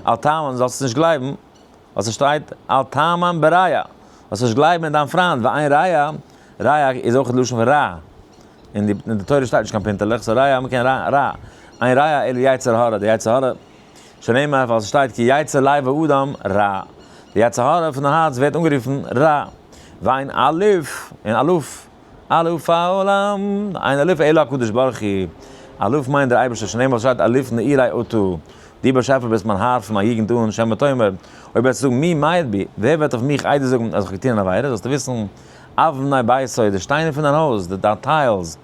אל תאמין, זאלסט עס נישט גלייבן, ווייל ס'שטייט אל תאמין ברע, זאלסט נישט גלייבן אין דיין פריינט, ואין רע, רע איז אויך לשון פון רע, אין די תורה שטייט נישט קיין פינטעלעך, so רע, מ'קען רע, רע, אין רע אלא יצר הרע, די יצר הרע. שנאמר ווייל ס'שטייט כי יצר לב האדם רע, די יצר הרע פון די הארץ ווערט אנגערופן רע, ואין אלוף, און אלוף, אלוף העולם, אין אלוף אלא הקדוש ברוך הוא, אלוף מיינט דער אייבערשטער, שנאמר ווייל ס'שטייט אלוף נעורי אתה, דו באשעפער ביסט מיין האר פון מיין יוגנט אן, שמא תאמר, אויב וועסטו זאגן מי מעיד בי, ווער וועט אויף מיך עדות זאגן אז איך האב געטון אן עבירה, זאלסטו וויסן, אבני ביתו, די שטיינער פון דיין הויז, די tiles,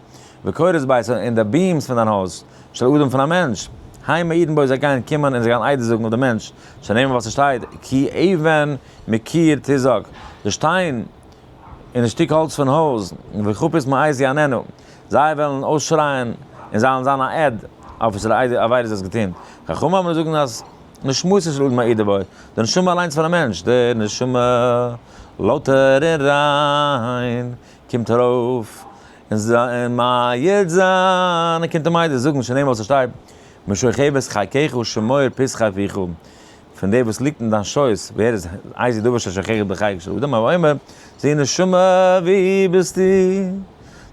וקורות ביתו, און די beams פון דיין הויז, של אדם פון א מענטש. הם מעידין בו זיי גייען קומען און זיי גייען עדות זאגן אויף די מענטש, שנאמר וואס ס'שטייט, כי אבן מקיר תזעק, די שטיין און די שטיק האלץ פון הויז, וכפית מעז יעננו, זיי וועלן אויסשרייען און זיי וועלן זיין א עד אויף וואס עבירות ער האט געטון. חכמים אמרו זאגן אז נשמתו של אדם מעידה בו, די נשמה אליינס פון א מענטש, די נשמה לויטער און ריין, קומט ארויף און מעיד זיין, און קומט אים עדות זאגן, שנאמר וואס עס שטייט, משוכבת חיקך שמור פתחי פיך, פון דער וואס ליגט אין דיין שויס, ווער איז איזהו דבר ששוכח בחיקו של אדם, האומר, זי נשמה ווי ביסטו?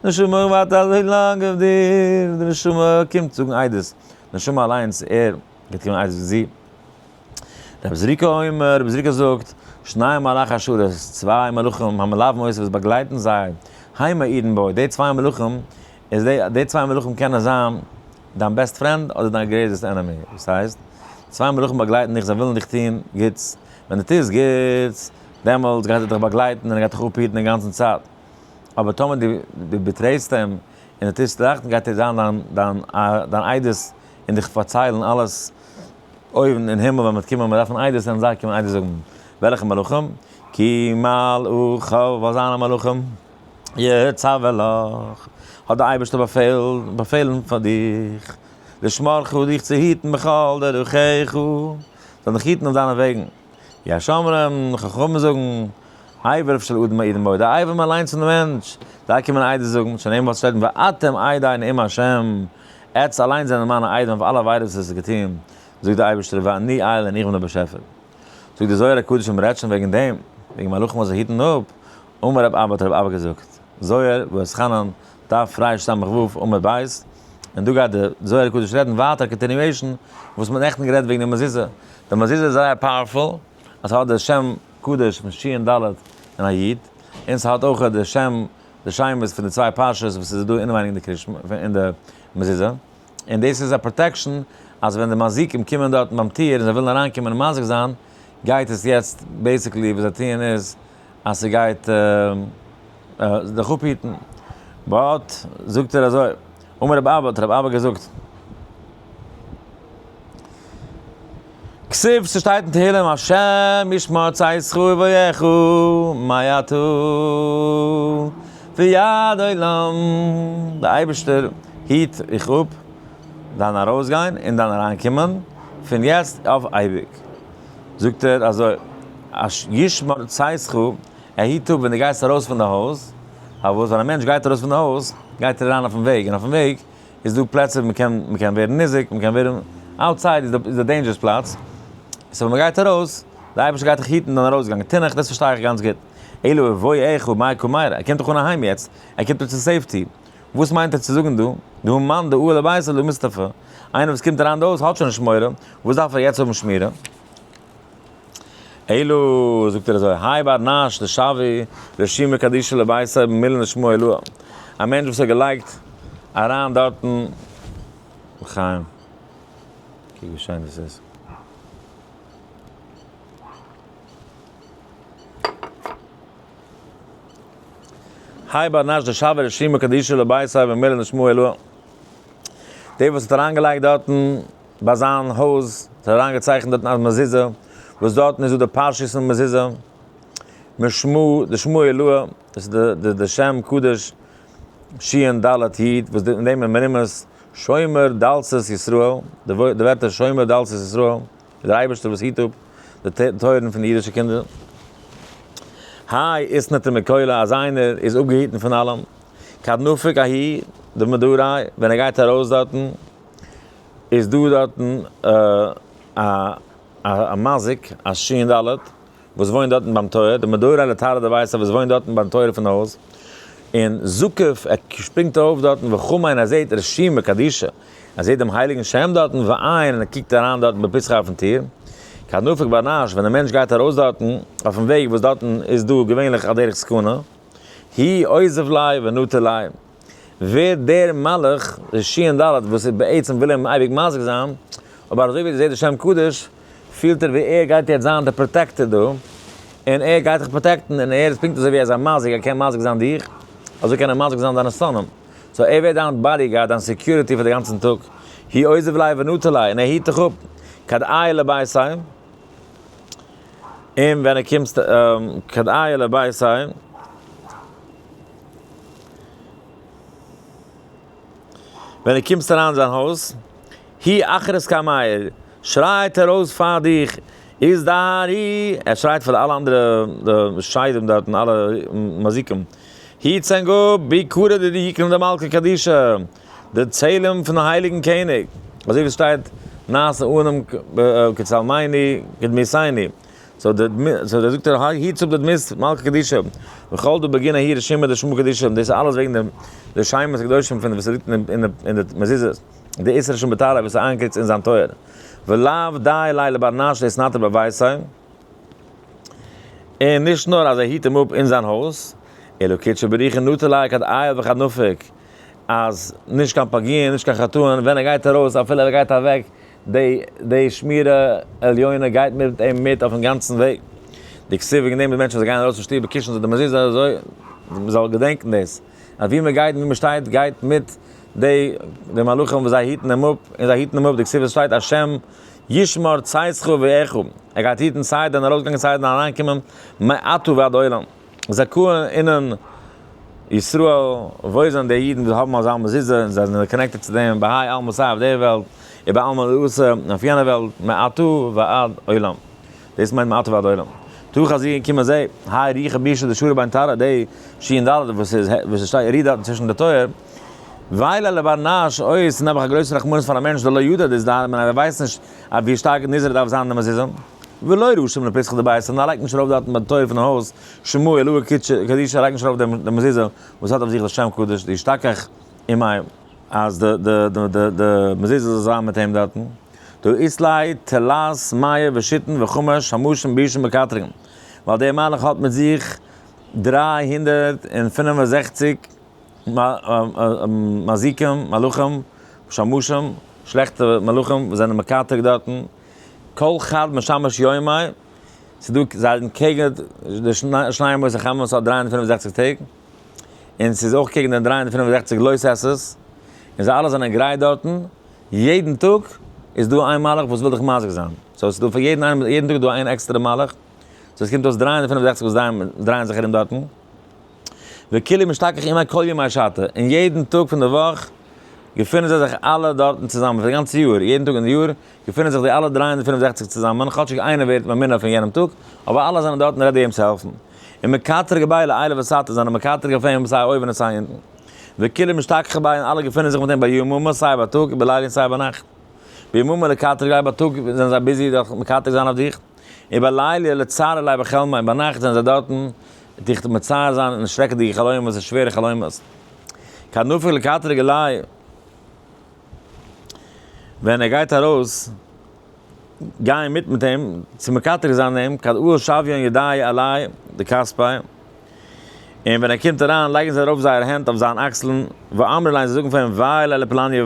נשמה איך ווארט אזוי לאנג אויף דיר, די נשמה קומט זאגן עדות, נשמה אליינס ער גייט קומען עדות זי. רבי זריקא אומר, רבי זריקא זאגט, שני מלאכי השרת, צוויי מלאכים המלווים אותו וואס באגלייטן זיי, הם מעידין בו, די צוויי מלאכים, איז די די צוויי מלאכים קענען זיין דיין best friend אדער דיין greatest enemy, וואס הייסט? צוויי מלאכים באגלייטן דיך, זיי ווילן דיך טון גוטס, ווען דו טוסט גוטס, דעמאלטס גייט ער דיך באגלייטן און ער גייט דיך אפהיטן די גאנצן צייט, אבער טאמער דו דו betray סט אים און דו טוסט שלעכט, גייט ער זיין דיין דיין דיין עדות און דיך פארציילן אלעס אויבן אין הימל ווען מ'וועט קומען, מ'דארף אן עדות וועלן זיי קומען עדות זאגן, וועלכע מלאכים? כי מלאכיו, ווייל זיינע מלאכים. יצוה לך, האט דער אייבערשטער באפעלן פאר דיך, לשמרך דיך צו היטן בכל דרכיך, זאל דיך היטן אויף דיינע וועגן. יש אומרים, חכמים זאגן, אבריו של אדם מעידין בו, די אברים אליינס פון די מענטש, זיי קומען עדות זאגן, שנאמר וואס שטייט ואתם עדי נאום השם, עטץ אליינס זענען מיינע עדים אויף אלע עבירות וואס עס איז געטון, זאגט דער אייבערשטער ואני אל און איך בין דער באשעפער. זאגט דער זוהר הקדוש און מ'רעדט שוין וועגן דעם, וועגן מלאכים וואס זיי היטן אפ, אמר רב אבא האט רב אבא געזאגט, זוהר, ואתחנן, דף רס"ו, עמוד ב', און דא גייט דער זוהר הקדוש רעדן ווייטער א continuation וואס מ'האט נעכטן גערעדט וועגן די מזוזה, די מזוזה איז זייער powerful, אז ס'האט די שם קדוש פון שין ד' און א י', און ס'האט אויך די שם די שמות פון די צוויי פרשות וואס איז דא אינעווייניג אין די קרישמע אין די מזוזה. און דאס איז א protection אז ווען די מזיקים קומען דארטן ביים טיר און זיי ווילן אריינקומען און מזיק זיין, גייט עס יעצט basically וואס זיי טוען איז אז ס'גייט דיך אפהיטן. but זאגט ער אזוי, אמר רב אבא האט רב אבא געזאגט. כתיב, ס'שטייט אין תהילים השם ישמר צאתך ובואך מעתה ועד עולם, דער אייבערשטער היט דיך אפ דיין ארויסגיין און דיין אריינקומען פון יעצט אויף אייביג. זאגט ער אזוי, ישמר צאתך, ער היט אפ ווען דו גייסט ארויס פון די הויז, פארוואס? ווייל א מענטש גייט ארויס פון די הויז גייט ער אריין אויפן וועג, און אויפן וועג איז דא פלעצער ווי מ'קען מ'קען ווערן ניזוק, מ'קען ווערן, outside איז די איז די dangerous פלאץ, so ווען מ'גייט ארויס, די אייבערשטער גייט דיך היטן דיין ארויסגאנג, תינח דאס פארשטיי איך גאנץ גוט, אלא ובואך מאי קא מיירי, ער קומט דאך אן אהיים יעצט, ער קומט דאך צו safety, וואס מיינט ער צו זאגן דא, דהא מאן דעאי לביתיה לא מסתפי, איינער וואס קומט אריין די הויז האט שוין נישט מורא, וואס דארף ער יעצט האבן שמירה? אלא, זאגט ער אזוי, האי בר נש דשוי רשימא קדישא לביתיה במילין דשמא עילאה, א מענטש וואס האט געלייגט אריין דארטן, לחיים, קוק ווי שיין דאס איז. האי בר נש דשוי רשימא קדישא לביתיה במילין דשמא עילאה, דער וואס האט אריינגעלייגט דארטן ביי זיין הויז האט ער אריינגעצייכנט דארטן א מזוזה, וואס דארטן איז דא די פרשיות פון מזוזה, משמע די שמע עילאה, דאס איז די די שם קדוש שין ד' י', וואס אין דעם איז מרומז שומר דלתות ישראל, די ווערטער שומר דלתות ישראל, איז דער אייבערשטער וואס היט אפ די טויערן פון די אידישע קינדער. האי אתנטר מכולא אז איינער איז אפגעהיטן פון אלעם, כד נפיק ההוא דמדריה, ווען ער גייט ארויס דארטן, איז דא דארטן א מזיק, א שין ד', וואס וואוינט דארטן ביים טויער, דמדריה לתרעא דביתיה וואס וואוינט דארטן ביים טויער פון די הויז, און זקיף, ער שפרינגט ארויף דארטן, וחמא און ער זעט רשימא קדישא, ער זעט דעם הייליגן שם דארטן, ועיין און ער קוקט אריין דארטן בפתחא אויפן טיר, כד נפיק בר נש, ווען דער מענטש גייט ארויס דארטן, אויפן וועג וואס דארטן איז דא געווענליך א דרך סכנה, הוא אותיב ליה ונטר ליה. ווערט דער מלאך, דער שין ד' וואס איז בעצם וויל אים אייביג מזיק זיין, אבער אזוי ווי ער זעט די שם קדוש, פילט ער ווי ער גייט יעצט זיין דער protector דא, און ער גייט דיך protect ן, און ער איז פונקט אזוי ווי ער איז א מזיק, ער קען מזיק זיין דיך, אזוי קען ער מזיק זיין דיינע שונאים. so ער ווערט דיין bodyguard, דיין security פאר די גאנצן טאג. הוא עוזב ליה ונטה ליה, און ער היט דיך אפ, כד עייל לביתיה, און ווען ער קומט כד עייל לביתיה, ווען דו קומסט אריין אין זיין הויז, הוא אכריז קמיה, שרייט ער אויס פאר דיך, איז דהרי, ער שרייט פאר אלע אנדערע די שדים דארטן, אלע מזיקים, היטס ענק אפ, ביקרא דדייקנא דמלכא קדישא, די צלם פון הייליגן קעניג, אזוי ווי עס שטייט נעשה אדם כצלמינו כדמותינו. so דער זאגט ער היט אפ די דמות מלכא קדישא, וכל דא בגין ההיא רשימא דשמא קדישא, דאס איז אלעס וועגן דעם די שמות הקדושים פון וואס ליגט אין די מזוזות, די איסר שם בתרא וואס איז איינגעקריצט אין זיין טויער, ולאו די ליה לבר נש דאתנטר בביתיה, און נישט נאר אז ער היט אים אפ אין זיין הויז, אלא קודשא בריך הוא נטר ליה כד עייל וכד נפיק, אז נישט קיין פגיעין נישט קיין חטאין, ווען ער גייט ארויס אפילו ער גייט אוועק, די די שמירה עליונה גייט מיט אים מיט אויפן גאנצן וועג. דכתיב וועגן דעם די מענטשן וואס גייען ארויס פון שטוב קושן זיי די מזוזה אזוי מען זאל געדענקן דאס אז ווי מען גייט און ווי מען שטייט גייט מיט די די מלאכים וואס זיי היטן אים אפ און זיי היטן אים אפ דכתיב עס שטייט השם ישמר צאתך ובואך ער גייט היטן סיי דיין ארויסגאנג און סיי דיין אריינקומען מעתה ועד עולם. זכאין אינון ישראל, וואויל זענען די אידן וואס האבן אזא מזוזה און זיי זענען connected צו דעם בהאי עלמא סיי אויף דער וועלט ובעלמא דאתי און אויף יענער וועלט מעתה ועד עולם. דאס מיינט מעתה ועד עולם. תא חזי און קום און זע, האי רוחא בישא דשרי בין תרעא די שין ד' וואס איז וואס עס שטייט רוט דארטן צווישן די טויער, ווי ליה לבר נש, אוי עס איז נעבעך א גרויסע רחמנות פאר א מענטש דלא ידע דאזדהר מיניה ער ווייסט נישט אז ווי שטארק נזהר דארף זיין די מזוזה. ולא רשום לפתחא דביתא, און ער לייגט נישט ארויף דארטן ביים טויער פון הויז, שמא עילאה קדישא, ער לייגט נישט ארויף דעם מזוזה וואס האט אויף זיך די שם קדוש, דאשתכח עמיה, אז די די די די די מזוזה זאל זיין מיט אים דארטן, דהא אית ליה תלת מאה ושיתין וחמש שמשים בישין מקטרגין, ווייל דער מלאך האט מיט זיך 365 מזיקים, מלאכים, שמשים, שלעכטע מלאכים וואס זענען מקטרג דארטן, כל חד משמש יומיה, ס'איז דא זיי זענען קעגן די שנים עשר חמה וואס האט 365 טעג, און ס'איז אויך קעגן די 365 לא תעשה'ס, און זיי אלע זענען גרייט דארטן, יעדן טאג איז דא איין מלאך וואס וויל דיך מזיק זיין, so ס'איז דא פאר יעדן איינעם, יעדן טאג איז דא איין עקסטערע מלאך, so עס קומט אויס 365 וואס דרייען זיך ארום דארטן. וכולהו משתכח עמיה כל ימי שתא, און יעדן טאג פון די וואך געפינען זיי זיך אלע דארטן צוזאמען, פאר די גאנצע יאר, יעדן טאג אין די יאר געפינען זיך די אלע 365 צוזאמען, כאטשיג איינער ווערט ממונה פון יענעם טאג, אבער אלע זענען דארטן ready אים צו העלפן. און מקטרגי ביה לעילא ותתא זענען מקטרג אויף אים סיי אויבן און סיי אונטן. וכולהו משתכחי ביה און אלע געפינען זיך מיט אים ביממא סיי בייטאג ובליליא און סיי ביינאכט. ביממא לקטרגא ליה בייטאג זענען זיי busy דורך מקטרג זיין אויף דיך, ובליליא לצערא ליה בחלמיה און ביינאכט זענען זיי דארטן דיך מצער זיין אין שרעקעדיגע חלומות און שווערע חלומות. כד נפיק לקטרגא עליה ווען ער גייט ארויס גייען מיט מיט אים צו מקטרג זיין אים, כד עאל שוויין ידייהו עליה דכתפיה, און ווען ער קומט אריין לייגן זיי ארויף זייער הענט אויף זיין אקסלן, ואמרי ליה זיי זאגן פאר אים ווי ליה לפלניא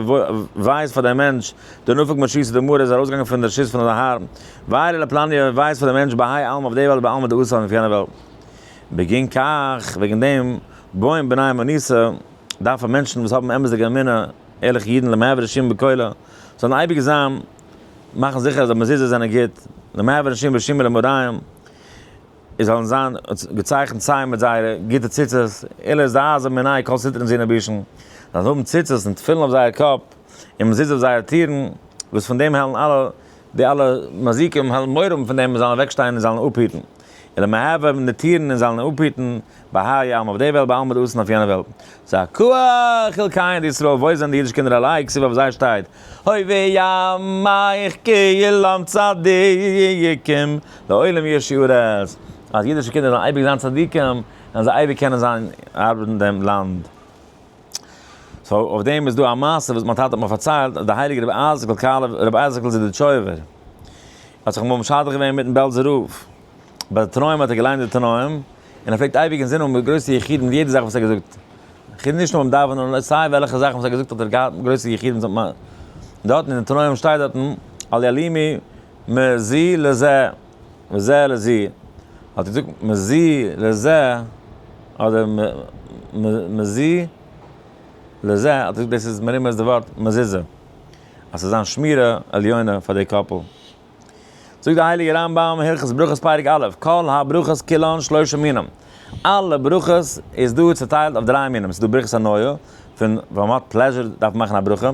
וויי איז פאר דעם מענטש, דנפק מרשותא דמרא איז ארויסגעגאנגען פון די רשות פון זיין האר, ווי ליה לפלניא וויי איז פאר דעם מענטש בהאי עלמא אויף די וועלט ובעלמא דאתי אויף יענע וועלט. בגין כך, וועגן דעם, בעאן בני אמוניתא, דארפן מענטשן וואס האבן אמת'דיגע אמונה, ערליכע אידן, למהוי רשימין בכולא, זאלן אייביג זיין, מאכן זיכער אז די מזוזות זענען גוט, למהוי רשימין ברשימי למראים, זיי זאלן זיין געצייכנט סיי מיט זייערע גוטע ציצית, אלא איז דאזע מיני כל סטרין זינע בישן, זיי זאלן האבן ציצית און תפילין אויף זייער קאפ, און מזוזות אויף זייערע טירן, וואס פון דעם העלן אלע, די אלע מזיקים העלן מורא האבן פון דעם און זאלן אוועקשטיין און זאלן אפהיטן. אלא מהווה די טירן און זאלן אפהיטן בהאי עלמא אויף די וועלט בעלמא דאתין אויף יענע וועלט. זכאה חולקיהון דישראל וואויל זענען די אידישע קינדער עלייהו כתיב אויף זיי שטייט הוי ועמך כולם צדיקים לעולם יירשו ארץ אז אידישע קינדער זאלן אייביג זיין צדיקים און זיי אייביג קענען זיין ארבעטן דעם לאנד. so אויף דעם איז דא א מעשה וואס מיין טאטע האט מיר פארציילט אז דער הייליגער רבי אייזיק'ל קאלוב רבי אייזיק'ל זידיטשויבער האט זיך אמאל משדך געווען מיטן בעלזער רב, ביי די תנאים האט ער געליינט די תנאים, און ער פלעגט אייביג אינזין האבן מיט גרויסע יחודים מיט יעדע זאך וואס ער האט געזאגט, נישט נאר ביים דאווענען נאר סיי וועלכע זאך וואס ער האט געזאגט האט ער געהאט גרויסע יחודים, דארטן אין די תנאים שטייט דארטן אל יעלימו מזה לזה וזה לזו, האט ער געזאגט מזה לזה אדער מזה לזה, האט ער געזאגט דאס איז מרומז די ווארט מזוזה. אז ס'זאל זיין שמירה עליונה פאר די couple. זאגט די הייליגע רמב ם, הלכות ברכות פרק א', כל הברכות כולן שלושה מינים, אלע ברכות איז דא צוטיילט אויף דריי מינים, ס'איז דא ברכת הנאה, פון ווען מ'האט pleasure דארף מען מאכן א ברכה,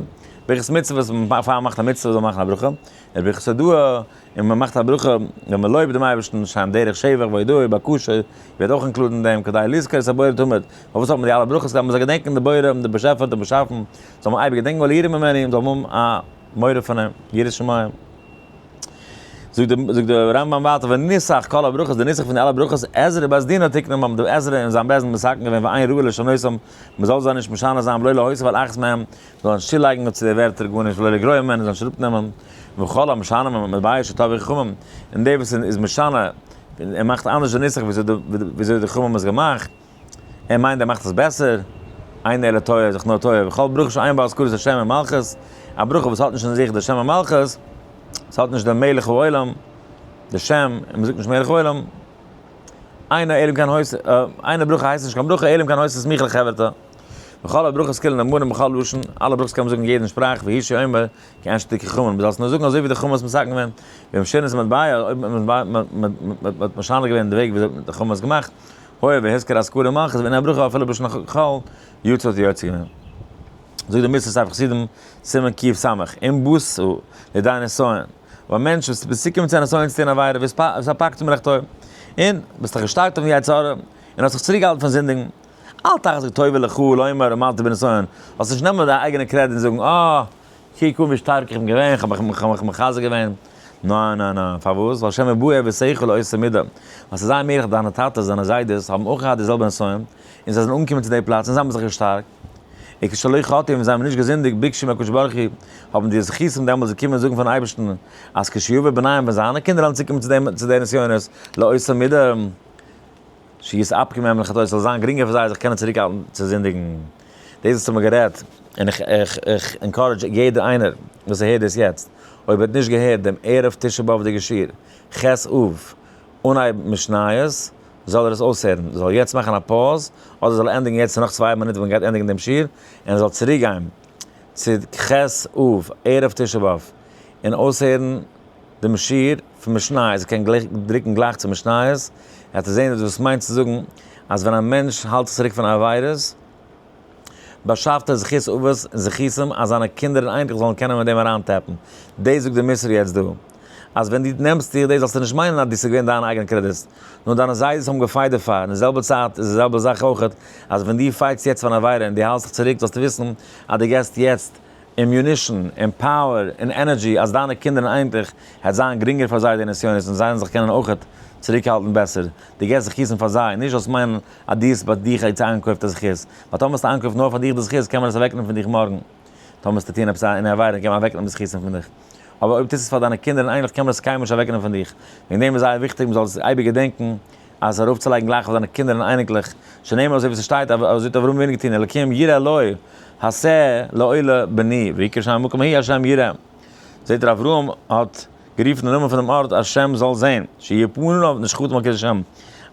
ברכת מצוה וואס פאר מ'מאכט א מצוה זאל מען מאכן א ברכה, און ברכת הודאה, און מ'מאכט א ברכה ווען מ'לויבט דעם אייבערשטן, שם דרך שבח והודאה ובקשה, ווערט אויך included אין דעם, כדי לזכור את הבורא תמיד, פארוואס האט מען די אלע ברכות, כדי מ'זאל געדענקען די בורא, די באשעפער האט באשאפן, זאל מען אייביג געדענקען וליראה ממנו, און זאל מען האבן א מורא פון אים, יראת שמים. זאגט די זאגט די רמב ם ווייטער ונוסח כל הברכות, די נוסח פון די אלע ברכות, עזרא בית דינו תיקנם האבן די עזרא און זיין בית דין מתקן געווען ואין ראוי לשנותם, מען זאל זיי נישט משנה זיין ולא להוסיף על אחת מהם, מען זאל נישט צולייגן צו די ווערטער גארנישט ולא לגרוע ממנו, מען זאל נישט אראפנעמען, וכל המשנה ממטבע שטבעו חכמים, און דער וואס איז משנה און מאכט אנדערש די נוסח וויאזוי די חכמים האבן עס געמאכט, ער מיינט ער מאכט עס בעסער, אין אלא טועה, זיך נאר טועה, וכל ברכה שאין בה הזכרת השם ומלכות, א ברכה וואס האט נישט אין זיך די שם ומלכות, עס האט נישט דעם מלך העולם, די שם, און מען זאגט נישט מלך העולם, אינה אלא אם כן היתה, אינה ברכה הייסט נישט קיין ברכה, אלא אם כן היתה סמוכה לחברתה. וכל הברכות כולן נאמרין בכל לשון, אלע ברכות קען מען זאגן אין יעדן שפראך, והוא שאומר, כעין שתיקנו חכמים, מען זאל עס נאר זאגן אזוי ווי די חכמים האבן עס מתקן געווען, ואם שינו את המטבע, אויב מען האט משנה געווען די וועג ווי אזוי די חכמים האבן עס געמאכט, הואיל והזכיר הזכרה ומלכות ואין הברכה אפילו בלשון החול, יצא האט יוצא געווען. זאגט די מוסר ספר חסידים, סימן קס, אם באתה לידי נסיון, אויב א מענטש וואס ביסט צוגעקומען צו א נסיון צו טון עבירה, והתאפקת מלחטוא, און ביסט דיך געשטארקט אויפן יצר הרע, און האסט זיך צוריקגעהאלטן פון זינדיגן, אל תחזיק טובה לך לומר עמדתי בנסיון, זאלסט נישט נעמען דיין אייגענע קרעדיט און זאגן, אה, קוק אן ווי שטארק איך בין געווען, איך האב מיך מחזק געווען. ניין ניין ניין, פארוואס? ווייל שמא באו אבותיך לאותה מידה, ווייל ס'איז זייער מעגליך אז דיינע טאטעס, דיינע זיידעס, האבן אויך געהאט די זעלבע נסיון, און זיי זענען אנגעקומען צו די פלאץ און זיי האבן זיך געשטארקט. וכשלא חטאו און זיי האבן נישט געזינדיגט ביקשו מהקדוש ברוך הוא, האבן די זכותים דעמאלטס געקומען זאגן פארן אייבערשטן, אז כשיבואו בניהם ווען זיינע קינדער וועלן צוקומען צו דעם צו די נסיונות, לאותה מידה, שיתאפקו מהם לחטוא, ס'זאל זיין גרינגער פאר זיי זיך קענען צוריקהאלטן צו זינדיגן. דאס וואס האט מען גערעדט, און איך איך איך encourage יעדער איינער וואס הערט דאס יעצט, אויב ער האט נישט געהערט דעם ערב תשעה באב'דיגע שיעור, ח' אב, אנהייב משניות, זאל ער עס אויסהערן, זאל יעצט מאכן א pause, אדער זאל ער ענדיגן יעצט נאך צוויי מינוט ווען מ'גייט ענדיגן דעם שיעור, און ער זאל צוריקגיין צו ח' אב, ערב תשעה באב, און אויסהערן דעם שיעור פון משניות, ער קען דרוקן גלייך צו משניות, ער וועט זען וואס מיינט צו זאגן אז ווען א מענטש האלט זיך צוריק פון עבירות, באשאפט ער זכות אבות און זכותים אז זיינע קינדער און אייניקלעך זאלן קענען מיט דעם אריינ tap ן. דאס זאגט דער מוסר יעצט דא, אז ווען דו נעמסט דיך דאס זאלסטו נישט מיינען אז דאס איז געווען דיין אייגענע קרעדיט, נאר דיינע זיידעס האבן גע fight דערפאר, אין די זעלבע צייט איז די זעלבע זאך אויכעט, אז ווען דו fight סט יעצט פאר אן עבירה און דו האלסט זיך צוריק זאלסטו וויסן אז דו געסט יעצט ammunition און power און energy אז דיינע קינדער און אייניקלעך העט זיין גרינגער פאר זיי די נסיונות און זיי וועלן זיך קענען אויכעט צוריקהאלטן בעסער, דו געסט זכותים פאר זיי, נישט זאלסט מיינען אז דו האסט ביי דיך יעצט איינגעקויפט א זכות, ווייל טאמער האסטו איינגעקויפט נאר פאר דיך די זכות קען מען עס אוועקנעמען פון דיך מארגן, טאמער האסטו טון עפעס אן עבירה קען מען אוועקנעמען די זכותים פון דיך, אבער אויב טוסט עס פאר דיינע קינדער און אייניקלעך קען מען עס קיינמאל נישט אוועקנעמען פון דיך, וועגן דעם איז זייער וויכטיג מען זאל עס אייביג געדענקען אז ארויפצולייגן גלייך אויף דיינע קינדער און אייניקלעך, שנאמר אזוי ווי ס'שטייט אזוי האט אברהם אבינו געטון, אלקים יראה לו השה לעולה בני, ויקרא שם המקום ההוא השם יראה. זעט ער אברהם האט גערופן די נאמען פונעם ארט השם זאל זען, שיהיו בניו נשחטים על קידוש השם,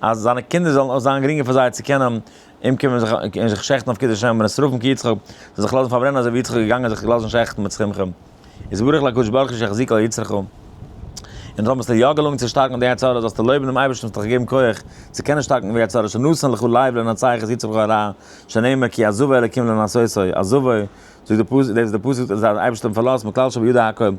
אז זיינע קינדער זאלן אויך זיין גרינגער פאר זיי צו קענען אומקומען און זיך שעכטן אויף קידוש השם, ונשרפים כיצחק, זאל זיך לאזן פארברענען אזוי ווי יצחק איז געגאנגען זיך לאזן שעכטן מיט שמחה. איז ברוך להקדוש ברוך הוא שהחזיקו יצרך. און טאמער האסטו יא געלונגען צו שטארקן די יצר הרע זאלסטו לויבן דעם אייבערשטן וואס האט דיך געגעבן כח צו קענען שטארקן די יצר הרע שנתן לך לב לנצח את יצרך הרע שנאמר כי עזבו אלקים לנסותו עזבו זאגט די פסוק דאס איז די פסוק אז דער אייבערשטער האט אים פארלאזט מכלל שבידו הכל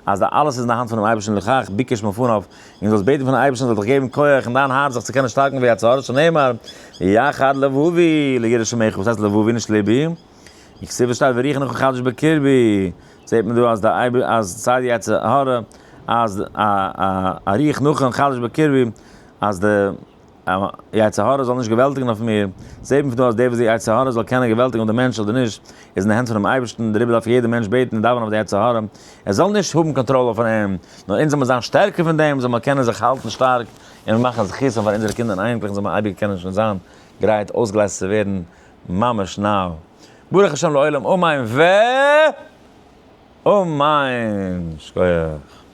אז די אלעס איז אין די האנט פונעם אייבערשטן לכך ביקש מלפניו און זאלסט בעטן פונעם אייבערשטן זאל דיך געבן כח אין דיין הארץ זיך צו קענען שטארקן די יצר הרע שנאמר יחד לבבי ליראה שמך וואס הייסט לבבי נישט לבי? וכתיב שטייט ורוח נכון חדש בקרבי, זעט מען דא אז די אייבער אז סיי די יצר הרע אז א א רוח נכון חדש בקרבי אז די יצר הרע זאל נישט געוועלטיגן אויף מיר, זעט מען פון דא אז דער וואס די יצר הרע זאל קענען געוועלטיגן אויף די מענטש אדער נישט איז אין די הענט פונעם אייבערשטן, דעריבער דארף יעדער מענטש בעטן און דאווענען אויף די יצר הרע ער זאל נישט האבן קאנטראל אויף אים, נאר אונז זאל מען זיין שטערקער פון דעם, זאל מען קענען זיך האלטן שטארק און מאכן זכותים פאר אונזערע קינדער און אייניקלעך און זאל מען אייביג קענען שוין זיין גרייט אויסגעלייזט צו ווערן ממש now. ברוך השם לעולם אמן ו אמן! שכוח.